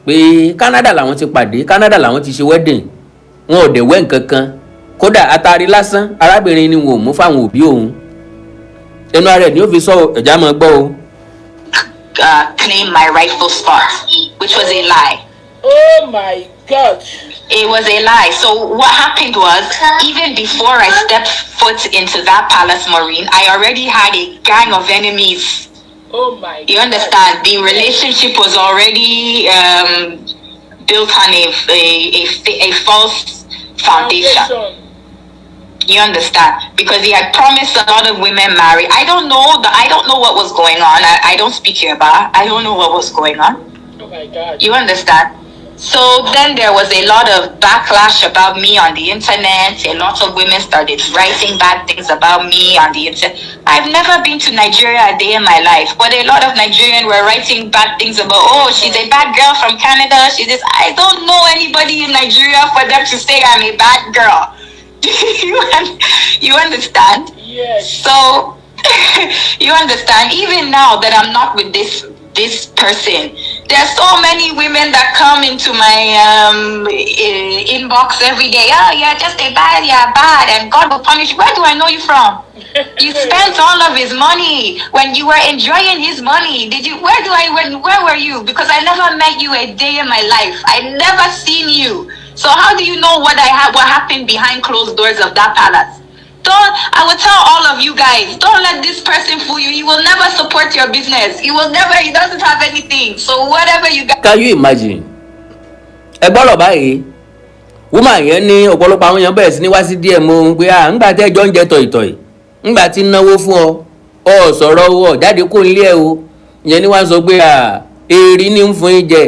Pé Canada làwọn ti pàdé, Canada làwọn ti ṣe wedding, wọn ò dẹ̀ wẹ́ nǹkan kan, kódà atari lásán arábìnrin ni wọn ò mú fáwọn òbí òun. Ẹnu ara ẹ̀ ni ó fi sọ ẹ̀já máa gbọ́ o. Claim my rightful spot, which was a lie. Oh my God. It was a lie. So what happened was, even before I stepped foot into that palace, Maureen, I already had a gang of enemies. Oh my You God. understand? The relationship was already built on a false foundation. Foundation. You understand? Because he had promised a lot of women marry. I don't know. I don't know what was going on. I don't speak Yoruba. I don't know what was going on. Oh my God. You understand? So then there was a lot of backlash about me on the internet. A lot of women started writing bad things about me on the internet. I've never been to Nigeria a day in my life, but a lot of Nigerian were writing bad things about, "Oh, she's a bad girl from Canada. She's this." I don't know anybody in Nigeria for them to say I'm a bad girl. You understand? Yes. So you understand, even now that I'm not with this person, there are so many women that come into my inbox every day. "Oh, you're just a bad, you're bad, and God will punish you." Where do I know you from? You spent all of his money when you were enjoying his money. Did you? Where do I? When? Where were you? Because I never met you a day in my life. I never seen you. So how do you know what I had? What happened behind closed doors of that palace? Don't. I will tell all of you guys, don't let this person fool you. He will never support your business. He will never. He doesn't have anything. So whatever you guys. Can you imagine? Ẹ gbọ́dọ̀ báyìí, woman yẹn ní ọ̀pọ̀lọpọ̀ àwọn èèyàn bẹ̀rẹ̀ sí ní wá sí díẹ̀ mọ́ ohun pé à ńgbà tẹ́ jọ ń jẹ tọ̀ìtọ̀ì, ńgbà tí ń náwó fún ọ, ọ sọ̀rọ̀ ọ jáde kó nílé ẹ o. Ìyẹn ni wọ́n sọ pé à èrì ní ń fún yín jẹ,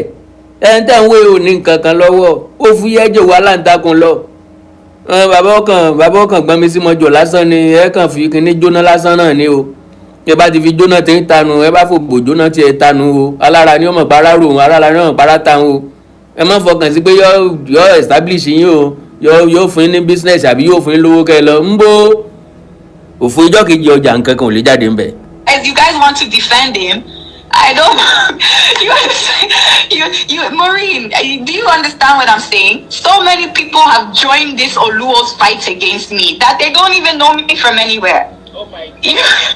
ẹ ń tẹ̀ ń wé ò ní nǹkan kan lọ́wọ́, ó fúyẹ́ jò wá láǹtakùn lọ. Bàbá ọkàn gbọ́n mi sí mọ́jọ lásán ni, ẹ kàn fi kinní jóná lásán náà ni o. Ẹ bá ti fi jóná tí ń tanu, ẹ bá fòbò jóná tí ẹ tanu o, alára ni ó mọ̀ para rò, alára ni ó mọ̀ para tan o. Ẹ má fọkàn sí pé yọ establish yín o, yọ fún yín ní business àbí yóò fún yín lówó kẹ́ ẹ lọ ń bó òfò. Ìjọ́ kejì, ọjà nǹkan kan ò lè jáde ńbẹ̀. As you guys want to defend him, I don't. You understand? You, Maureen, do you understand what I'm saying? So many people have joined this Oluo's fight against me that they don't even know me from anywhere. Oh my God.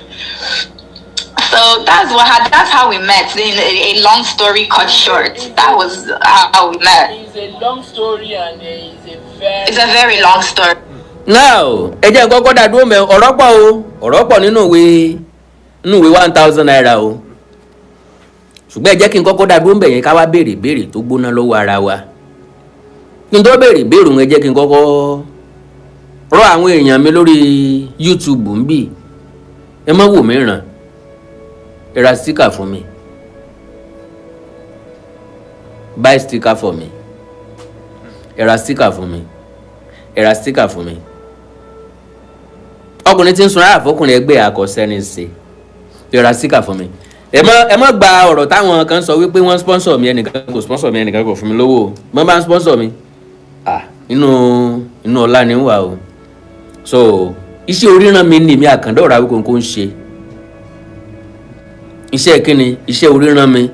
So that's how we met. In a long story cut short, that was how we met. It's a long story and it's a very. It's a very long story. Now, ẹ jẹ́ n kọ́kọ́ dá dúró mẹ́. Ọ̀rọ̀ pọ̀ o, ọ̀rọ̀ pọ̀ nínú ìwé ₦1,000 o, ṣùgbọ́n ẹ jẹ́ kí n kọ́kọ́ dá dúró mbẹ̀ yẹn, ká wá béèrè béèrè tó gbóná lọ́wọ́ ara wa. Kí n tó béèrè béèrè òun, ẹ jẹ́ kí n kọ́kọ́ rọ àwọn èèyàn mi lórí YouTube ń bì. Ẹ má wò mí ràn, ẹ ra sticker fún mi. Buy sticker for me. Ẹ ra sticker fún mi, ẹ ra sticker fún mi. Ọkùnrin tí ń sun rárá fọkùnrin ẹgbẹ́ àkọsẹ́ni ṣe, ẹ ra sticker fún mi. Ẹ má gba ọ̀rọ̀ táwọn kan sọ wípé wọ́n sponsor mi. Ẹnìkan kò sponsor mi, ẹnìkan kò fún mi lówó o. Wọ́n bá ń sponsor mi, ah, inú ọlá ni ń wà o. So iṣẹ́ oríran mi ni èmi Àkàndá ọ̀rọ̀ Awíkonko ń ṣe. Iṣẹ́ kíni? Iṣẹ́ oríran mi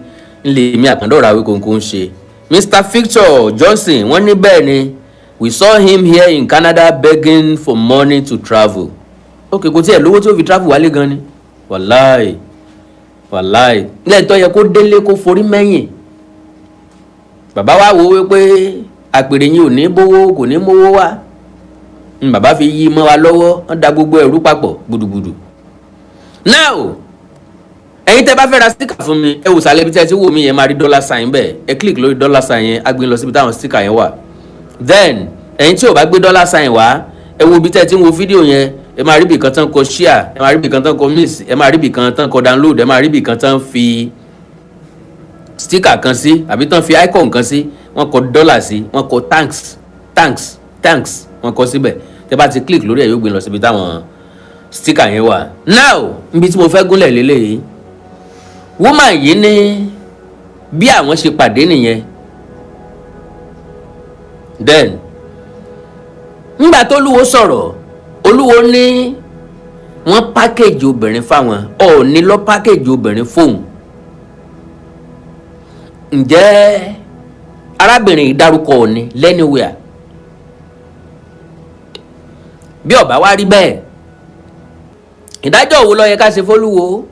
ń lè èmi Àkàndá ọ̀rọ̀ Awíkonko ń ṣe. Mr Victor Johnson, wọ́n ní bẹ́ẹ̀ ni, we saw him here in Canada begging for money to travel. Ok, kò tiẹ̀ lówó tí ó fi travel wálé gan ni. Wàláì, wàláì, lẹ́yìn tó yẹ kó délé kó forí mẹ́yìn, bàbá wa wo wípé àpèrè yín ò ní bówó, kò ní mówó wá ní bàbá fi yí mọ́ wa lọ́wọ́, wọ́n da gbogbo ẹ̀rú papọ̀ gbùdùgbùdù. Now, ẹ̀yin tẹ́ bá fẹ́ ra sticker fún mi, ẹ wò sàlẹ̀ ibi tí ẹ ti wò mí yẹn, máa rí dollar sign bẹ́ẹ̀. Ẹ click lórí dollar sign yẹn, á gbé lọ síbi táwọn sticker yẹn wà. Then ẹ̀yin tí ò bá gbé dollar sign wá, ẹ wo ibi tẹ́ ẹ ti ń wo fídíò yẹn, ẹ máa rí ibì kan tán kọ share, ẹ máa rí ibì kan tán kọ mix, ẹ máa rí ibì kan tán kọ download, ẹ máa rí ibì kan tán fi sticker kan sí àbí tán fi icon kan sí, wọ́n kọ dollar sí, wọ́n kọ "thanks, thanks, thanks", wọ́n kọ síbẹ̀. Tẹ́ bá ti click lórí ẹ̀, yóò gbé lọ síbi táwọn sticker yẹn wà. Now, níbi tí mo fẹ́ gúnlẹ̀ lélẹ́yìí, woman yìí ní bí àwọn ṣe pàdé nìyẹn. Then ńgbà tó Olúwo sọ̀rọ̀, Olúwo ní wọ́n package obìnrin fáwọn, Ọ̀ọ́ni lọ package obìnrin fóun. Ǹjẹ́ Arábìnrin yìí dárúkọ Ọọ̀ni lẹ́niwẹ̀ẹ́. Bí ó bá wá rí bẹ́ẹ̀, ìdájọ́ wo ló yẹ ká ṣe fólúwo?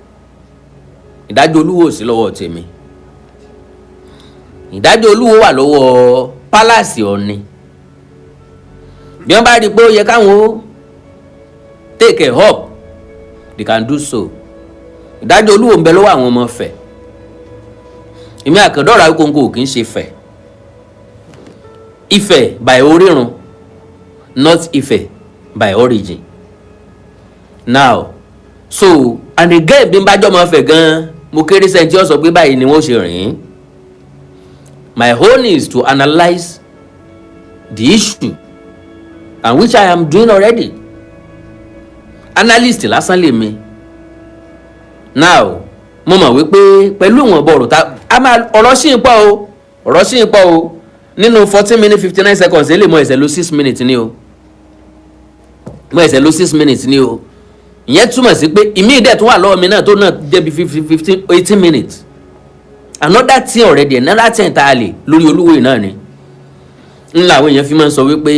Ìdájọ́ Olúwo ò sí lọ́wọ́ tèmi. Ìdájọ́ Olúwo wà lọ́wọ́ palace Ọọ̀ni. Bí wọ́n bá rí i pé ó yẹ káwọn ó take a up, they can do so. Ìdájọ́ Olúwo ń bẹ lọ́wọ́ àwọn ọmọ Ifẹ̀. Èmi Àkàndọ̀rọ̀ Awíkonko kì í ṣe Ifẹ̀. Ifẹ̀ by orírun, not Ifẹ̀ by origin. Now, so, and again, bí n bá jọmọ Ifẹ̀ gan, mo kéré sẹ́ni tí ó sọ pé báyìí ni wọ́n ṣe rìn. My own is to analyse the issue, and which I am doing already. Analyst lásán lèmi. Now, mo mọ̀ wípé pẹ̀lú ìwọ̀nba ọ̀rọ̀ tá a máa, ọ̀rọ̀ sì ń pọ̀ o, ọ̀rọ̀ sì ń pọ̀ o. Nínú 14 minutes 59 seconds, èlé mo ẹ̀sẹ̀ lo 6 minutes ni o, mo ẹ̀sẹ̀ lo 6 minutes ni o. Ìyẹn túmọ̀ sí pé ìmí ìdẹ̀ tó wà lọ́wọ́ mi náà tó náà jẹ́ bí 15, 18 minutes. Another thing already, another thing tá a lè lórí Olúwo yìí náà ni ńlá àwọn èèyàn fi máa ń sọ wípé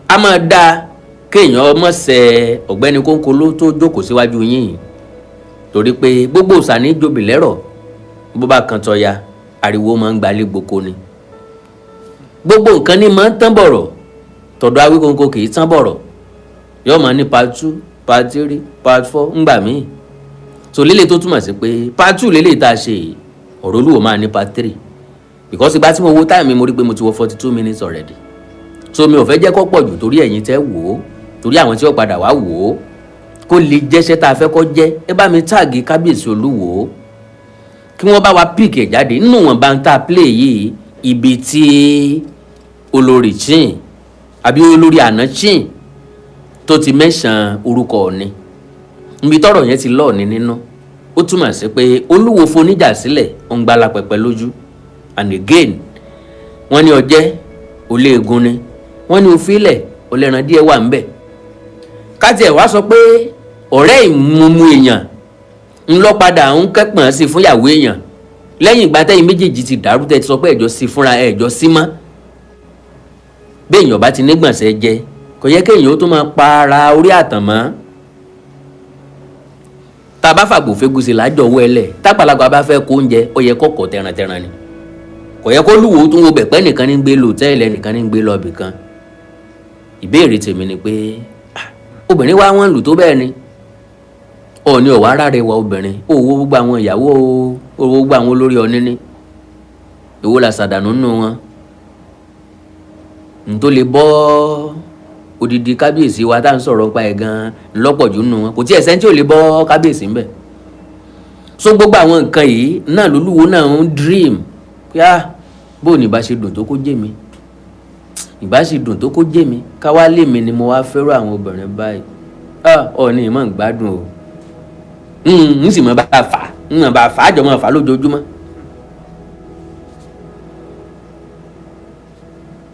a máa dá kéèyàn ọmọ sẹ ọ̀gbẹ́ni Kónkóló tó jókòó síwájú yín yìí, torí pé gbogbo òòsà ní jobi lẹ́rọ̀, bó bá kan tọ́ya, ariwo máa ń gbalé gboko ni. Gbogbo nǹkan ní máa ń tán bọ̀rọ̀, tọ̀dọ̀ Awíkonko kì í tán bọ̀rọ̀, yóò máa ní part two, part three, part four ńgbà míì. So lélẹ̀ tó túmọ̀ sí pé part two lélẹ̀ tá a ṣe yìí, ọ̀rọ̀ Olúwo máa ní part three, because ìgbà tí mo wo time mi, mo rí pé mo ti wọ 42 minutes already. So mi ò fẹ́ jẹ́ kó pọ̀ jù, torí ẹ̀yin tẹ́ wò ó, torí àwọn tí ó padà wá wò ó, kó lè jẹ́ṣẹ́ tá a fẹ́ kó jẹ́. Ẹ bá mi tag kábíyèsí Olúwo kí wọ́n bá wa pick ẹ̀ jáde nínú wọn bá ń ta play yìí, ibi tí olórí chin àbí olórí àná chin tó ti mẹ́sàn orúkọ Ọ̀ọ̀ni, níbi tọ́rọ̀ yẹn ti lọ́ọ̀ni nínú. Ó túmọ̀ sí pé Olúwo foníjà sílẹ̀, ó ń gbala pẹpẹ lójú. And again, wọ́n ní ọjẹ́ oléegun ni, wọ́n ní òfìlẹ̀ ọlẹ́ran díẹ̀ wà ńbẹ̀. Káti ẹ̀ wá sọ pé ọ̀rẹ́ ìmúmu èèyàn ńlọ́padà ń kẹ́pọ̀n sí fúnyàwó èèyàn lẹ́yìn ìgbà tẹ́yìn méjèèjì ti dàrú, tẹ́ ti sọ pé ẹ̀jọ́ sí fúnra ẹ̀jọ́ sí mọ́. Béèyàn bá ti nígbọ̀nsẹ̀ jẹ, kò yẹ kéèyàn ó tún máa pa ara orí àtàn mọ́. Tá a bá fàgbò fégúsì lájọ owó ẹlẹ̀, tágbàlagbà bá fẹ́ kó oúnjẹ, ó yẹ kó kọ̀ tẹ̀ràntẹ̀ràn ni. Kò yẹ kó lúwo tún wo bẹ̀pẹ́ nìkan ní gbé lò tẹ́lẹ̀, nìkan ní gbé lọ bì kan. Ìbéèrè tèmi ni pé, obìnrin wá wọ́n lù tó bẹ́ẹ̀ ni, Ọọ̀ni ọ̀wá rárẹ̀ wa obìnrin, ó wo gbogbo àwọn ìyàwó, ó wo gbogbo àwọn olórí Ọọ̀ni ní èwo la ṣàdànù nínú wọn n tó lè bọ́ odidi kábíyèsí wa tá à ń sọ̀rọ̀ pa ẹ̀ gan-an lọ́pọ̀ jù nínú wọn? Kò tí ẹ̀ sẹ́ni tí ò lè bọ́ kábíyèsí ńbẹ̀. So gbogbo àwọn nǹkan yìí náà lolúwo náà ń dream pé, ah, bó ní ìbá ṣe dùn tó kó jẹ́ mi, ìbá ṣe dùn tó kó jẹ́ mi, káwá lè mi ni mo wá fẹ́ràn àwọn obìnrin báyìí. Ah, Ọọ̀ni ìmọ̀ ń gbádùn o, n sì mọ̀ bá a fà, ń mọ̀ bá a fà á, jọ mọ̀ fà á lójoojúmọ́.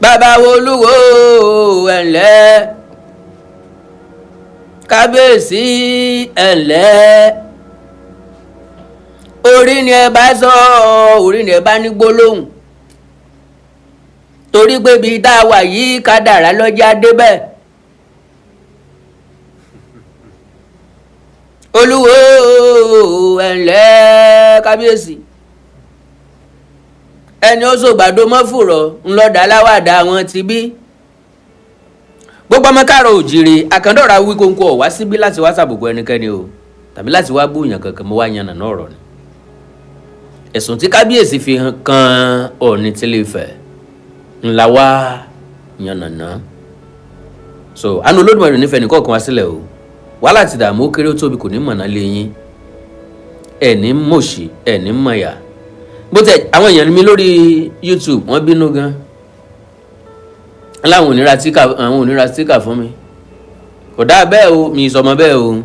Bàbá wo Olúwo, ẹ̀ǹlẹ́ kábíyèsí, ẹ̀ǹlẹ́. Orí ni ẹ bá sọ, orí ni ẹ bá ní gbólóhùn, torí pé ibi tá a wà yìí, kádàrá lọ́jà débẹ̀. Olúwo, ẹ̀ǹlẹ́ kábíyèsí. Ẹni ó sògbàdo mọ́fùrọ̀ ńlọ́dà aláwàdà àwọn ti bí gbogbo ọmọ káàrọ̀ òjìrè. Àkàndọ̀rà Awíkonko ọ̀wá síbí láti wá sàbùkù ẹnikẹ́ni o tàbí láti wá búyàn kankan. Mo wá yànnà náà ọ̀rọ̀ ni ẹ̀sùn tí kábíyèsí fi kan Ọọ̀ni tílé Ifẹ̀ ńlá wá yànnàná. So àánú Olódùmarè nífẹ̀ẹ́ nìkọ̀ọ̀kan wá sílẹ̀ o. Wàhálà ti dààmú, ó kéré, ó tóbi, kò ní mọ̀nà lé yín. Ẹ̀ ní mọ̀ṣì, ẹ̀ ní mọ̀yà. Bó tẹ àwọn èèyàn mi lórí YouTube, wọ́n bínú gan láwọn ò ní ra sticker, àwọn ò ní ra sticker fún mi. Kò dáa bẹ́ẹ̀ o, mi sọmọ bẹ́ẹ̀ o.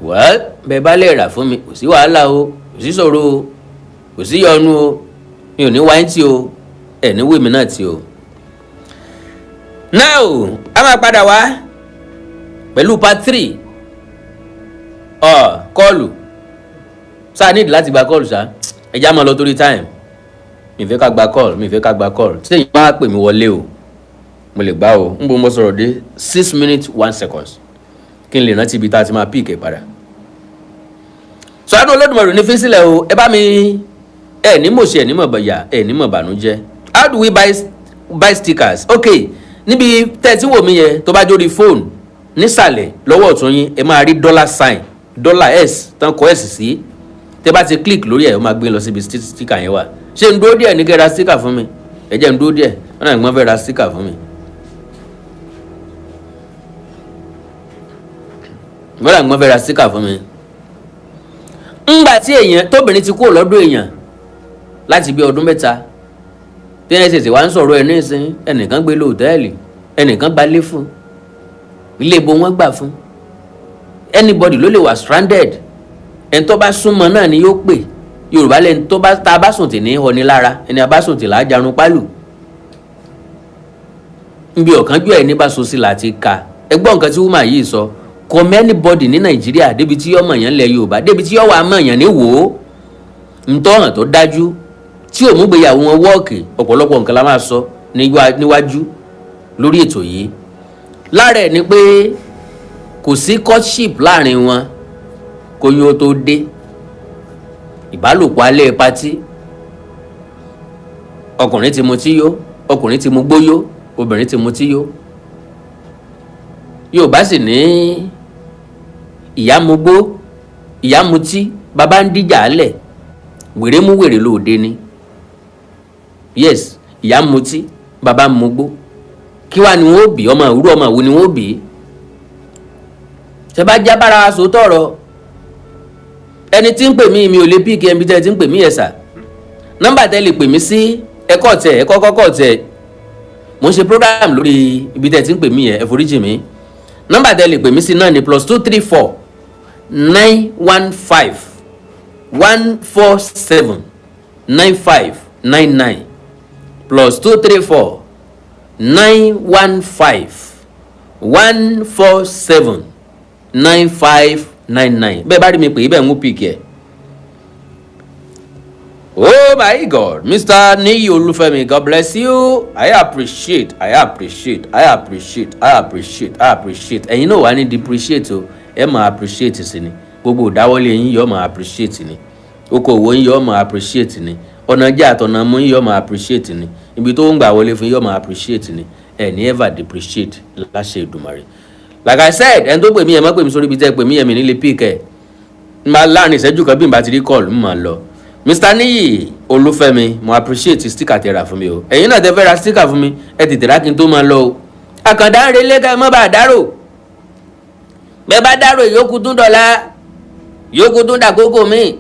Well, bẹ́ẹ̀ bá lè rà fún mi, kò sí wàhálà o, kò sí ṣòro o, kò sí yọnu o. Mi ò ní wáyé tí o, ẹ̀ ní wèmí náà tí o. Now, a máa padà wá pẹ̀lú part three. Ọ̀ call, sáà nídìí láti gba call, sáà ẹ já máa lọ torí time. Mi fẹ́ ká gba call, mi fẹ́ ká gba call. Tí èyí bá pè mí wọlé o, mo lè gbá o. Ń bo mo sọ̀rọ̀ dé 6 minutes 1 seconds, kí n lè rántí ibi tá a ti máa pick ẹ̀ padà. Sọ́dún Olódùmarè ní fi sílẹ̀ o. Ẹ bá mi, ẹ ní mò ṣe, ẹ ní mọ̀ bọ̀yà, ẹ ní mọ̀ bànújẹ́. How do we buy stickers? Ok, níbi tẹ́ ẹ ti wò mí yẹn, tó bá jórí fóònù, nísàlẹ̀ lọ́wọ́ ọ̀tún yín, ẹ máa rí dollar sign, dollar s tán kọ s sí. Tẹ́ bá ti click lórí ẹ̀, ó máa gbé lọ síbi sticker yẹn wà. Ṣé n dúró díẹ̀ ní kẹ́ ra sticker fún mi? Ẹ jẹ́ n dúró díẹ̀. Wọ́n náà gbọ́n fẹ́ ra sticker fún mi. Wọ́n náà gbọ́n fẹ́ ra sticker fún mi. Ńgbà tí èèyàn tóbìnrin ti kúrò lọ́dọ̀ èèyàn láti bí ọdún 3, tí ẹ ṣẹ̀ṣẹ̀ wá ń sọ̀rọ̀ ẹ̀ nísìnyí, ẹnìkan gbé lọ hòtẹ́ẹ̀lì, ẹnìkan gbalé fún, ilé ibo wọn gbà fún. Anybody ló lè wà stranded. Ẹni tó bá súnmọ́ náà ni yóò pè. Yorùbá lẹni tó bá tá a bá sùn tì ní ọ̀ní lára, ẹni a bá sùn tì là á jarun pálù. Nbí ọ̀kánjú ẹ̀ ní bá so sí láti ka. Ẹ gbọ́ nǹkan tí woman yìí sọ. Kò mọ anybody ní Nàìjíríà débi tí yọ́ mọ̀ yẹn lẹ̀ Yorùbá, débi tí yọ́ wà mọ̀ yẹn ní wò ó. Ntọ́hàn tó dájú tí òmùgbéyàwó wọn wọ́ọ̀kì, ọ̀pọ̀lọpọ̀ nǹkan la máa sọ níwájú lórí ètò yìí. Lára ẹ̀ ni pé kò sí courtship láàrin wọn kó yín ó tó dé. Ìbálòpọ̀ alẹ́ party, ọkùnrin ti mutí yó, ọkùnrin ti mu gbóyó, obìnrin ti mutí yó. Yorùbá sì ní ìyá mugbó, ìyá mutí, bàbá ń díjà álẹ̀, wèrè mú wèrè lóde ni. Yes, ìyá mutí, bàbá mugbó, kí wàá ni wọn ó bí ọmọ? Ìwúrọ̀ ọmọ wo ni wọn ó bí? Ṣe bá já bára sòótọ́ ọ̀rọ̀, ẹni tí ń pè mí, mi ò lè pick ẹni tẹ́ ẹ ti ń pè mí. Ẹ̀ sà, nọ́mbà tẹ́ lè pè mí sí, ẹ̀kọ́ tẹ̀ ẹ̀kọ́ kọ́kọ́ tẹ̀. Mo ń ṣe program lórí ibi tẹ́ ẹ ti ń pè mí yẹn, ẹ foríjì mí. Nọ́mbà tẹ́ lè pè mí sí náà ni +234 915 147 9599, +234 915 147 9599. Bẹ́ẹ̀ bá rí mi pè é, bẹ́ẹ̀ ń mú pick ẹ̀. Oh my God, Mr. Niyi Olufemi, God bless you. I appreciate, I appreciate, I appreciate, I appreciate, I appreciate. Ẹ̀yin náà wà ní depreciate o, ẹ máa appreciate sí ni. Gbogbo ìdáwọ́lé yín yóò máa appreciate ni. Okòwò yín yóò máa appreciate ni. Ọ̀nà jẹ́ àtọ̀nà mú yín yóò máa appreciate ni. Ibi tó ń gbà wọlé fún yín yóò máa appreciate ni. Ẹ ní ever depreciate láṣẹ Èdùmàrè. Like I said, ẹni tó pè mí, ẹ má pè mí sórí ibi tẹ́ ẹ pè mí, ẹ̀mí nílé pick ẹ̀. Máa láàrin ìṣẹ́jú kan, bí n bá ti rí call, ń máa lọ. Mr. Niyi Olúfẹ́mi, mo appreciate sticker tẹ́ rà fún mi o. Ẹ̀yin náà tẹ́ fẹ́ ra sticker fún mi, ẹ tètè rà kí n tó máa lọ o. Àkàndá ń relé, ká ẹ má bàa dárò. Bẹ́ẹ̀ bá dárò, yòókù tún dọ̀la, yòókù tún dàkókò mi.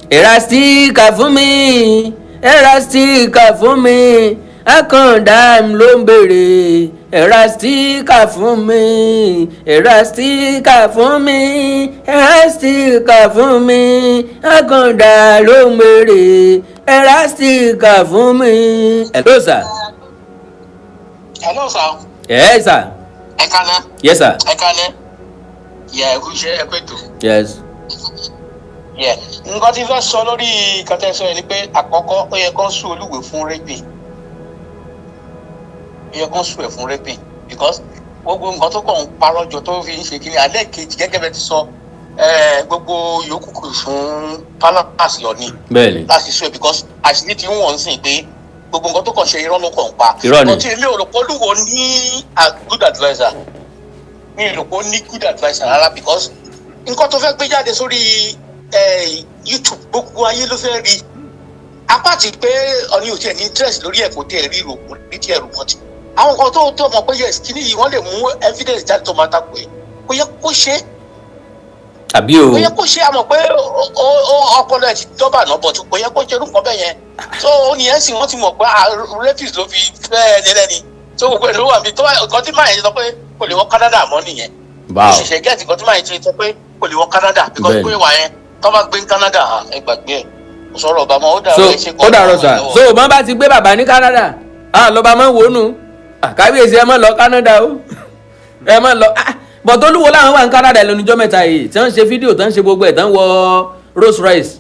Ẹ ra sticker fún mi, ẹ ra sticker fún mi, Àkàndá ló ń béèrè. Ẹ ra sticker fún mi, ẹ ra sticker fún mi, ẹ ra sticker fún mi, Àkàndá ló ń béèrè. Ẹ ra sticker fún mi. Hello, sir. Hello, sir. Yes, sir. Ẹ kálẹ́. Yes, sir. Ẹ kálẹ́. Yẹ ẹ kú iṣẹ́, ẹ kú ètò. Yes. Yẹ nǹkan tí fẹ́ sọ lórí nǹkan tẹ́ sọ yẹn ni pé, àkọ́kọ́, ó yẹ kó sue Olúwo fún raping. Ó yẹ kó sue ẹ̀ fún raping because gbogbo nǹkan tó kàn ń parọ́ jọ tó fi ń ṣe kiri alẹ́ kejì, gẹ́gẹ́ bẹ́ẹ̀ ti sọ, gbogbo yòókù kù fún palace lọ ni láti sue ẹ̀ because àṣírí ti ń wọ̀n sí pé gbogbo nǹkan tó kàn ṣe, irọ́ ló kàn ń pa. Irọ́ ni. But èmi ò rò pé Olúwo ní a good adviser. Mi ò rò pé ó ní good adviser rárá because nǹkan tó fẹ́ gbé jáde sórí YouTube, gbogbo ayé ló fẹ́ rí. Apáàtì pé ọ̀ní ò tiẹ̀ ní interest lórí ẹ̀, kò tiẹ̀ rí rò, kò ní tiẹ̀ rò mọ́tì àwọn kan tó mọ̀ pé yes, kíní yìí, wọ́n lè mú evidence jáde tó máa takò ẹ̀. Kò yẹ kó ṣe é. Àbí o? Kò yẹ kó ṣe. Àmọ̀ pé ó ọpọlọ ẹ̀ ti dọ́bà náà, but kò yẹ kó ṣe irú nǹkan bẹ́ẹ̀ yẹn. So ó ní ẹ̀sìn, wọ́n ti mọ̀ pé rapist ló fi fẹ́ ẹni lẹ́ni tó gbogbo ẹ̀ ló wà mí tó nǹkan tí máa yẹn sọ pé kò lè wọ Canada mọ́ nìyẹn. Ṣẹ̀ṣẹ̀ get nǹkan tí máa yẹn ti sọ pé kò lè wọ Canada because pé wà yẹn tó bá gbé ní Canada, ẹ gbàgbé ẹ̀, kò sọ̀rọ̀ ọba mọ́. Ó dàrú. So Ẹ ṣe. Ó dàrọ sà. So mọ bá ti gbé bàbá ní Canada, ah, lọba máa ń wò ó nù. Ah, kábíyèsí, ẹ má lọ Canada o, ẹ má lọ. Ah, but Olúwo làwọn wà ní Canada lẹ́nu ọjọ́ mẹ́ta yìí, tí wọ́n ń ṣe fídíò, tí wọ́n ń ṣe gbogbo ẹ̀, tí wọ́n ń wọ Rolls Royce.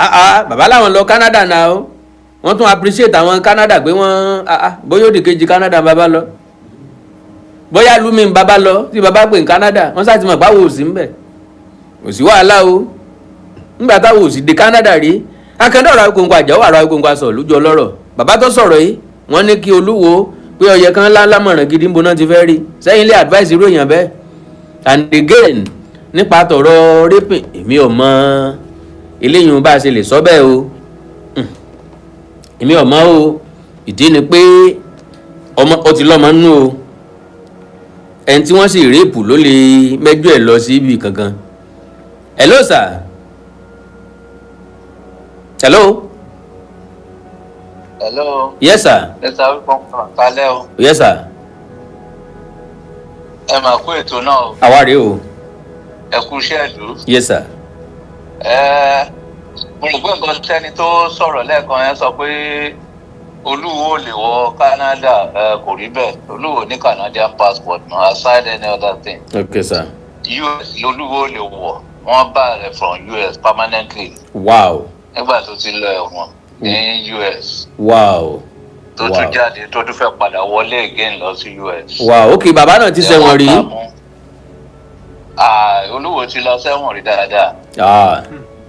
Ah ah, bàbá làwọn lọ Canada náà o. Wọ́n tún appreciate àwọn Canada pé wọ́n, ah ah, bóyá òdì kejì Canada bàbá lọ, bóyá lumi ń bàbá lọ tí bàbá pè ní Canada. Wọ́n sá ti mọ̀ báwo ò sí ń bẹ̀, kò sí wàhálà o, nígbà táwọn ò sì dé Canada rí. Akẹ́ndọ̀ ọ̀rọ̀ Awikonko àjọwọ́ àrò Awikonko aṣọ lójú ọlọ́rọ̀. Bàbá tó sọ̀rọ̀ yìí, wọ́n ní kí Olúwo pé ọyẹ kan ńlá lámọ̀ràn gidi ń bo náà ti fẹ́ rí sẹ́yìn ilé advice irú èèyàn bẹ́ẹ̀. And again, nípa tọ̀rọ̀ raping, èmi ò mọ eléyìí bá a ṣe lè sọ bẹ́ẹ̀ o. Èmi ò mọ o. Ìdí ni pé ọmọ ó ti lọ́mọ nínú o. Ẹni tí wọ́n sì rape ló lè mẹ́jọ ẹ̀ lọ sí ibì kankan. Hello sir, hello. Hello. Yes sir. Mr. Awikonko, kalẹ́ o. Yes sir. Ẹ mà kú ètò náà o. Àwa rèé o. Ẹ kú iṣẹ́ ìlú. Yes sir. Ẹ mo rò pé nǹkan tẹ́ni tó sọ̀rọ̀ lẹ́ẹ̀kan yẹn sọ pé Olúwo lè wọ Canada, ẹ kò rí bẹ́ẹ̀. Olúwo ní Canadian passport no, aside any other thing. Okay sir. US lolúwo lè wọ̀. Wọ́n bá rẹ̀ from US permanently nígbà tó ti lọ ẹ̀wọ̀n ní US, tó tún jáde, tó tún fẹ́ padà wọlé again lọ sí US. Wow, ok, bàbá náà ti ṣẹ̀wọ̀n rí. Ah, Olúwo ti lọ sẹ́wọ̀n rí dáadáa.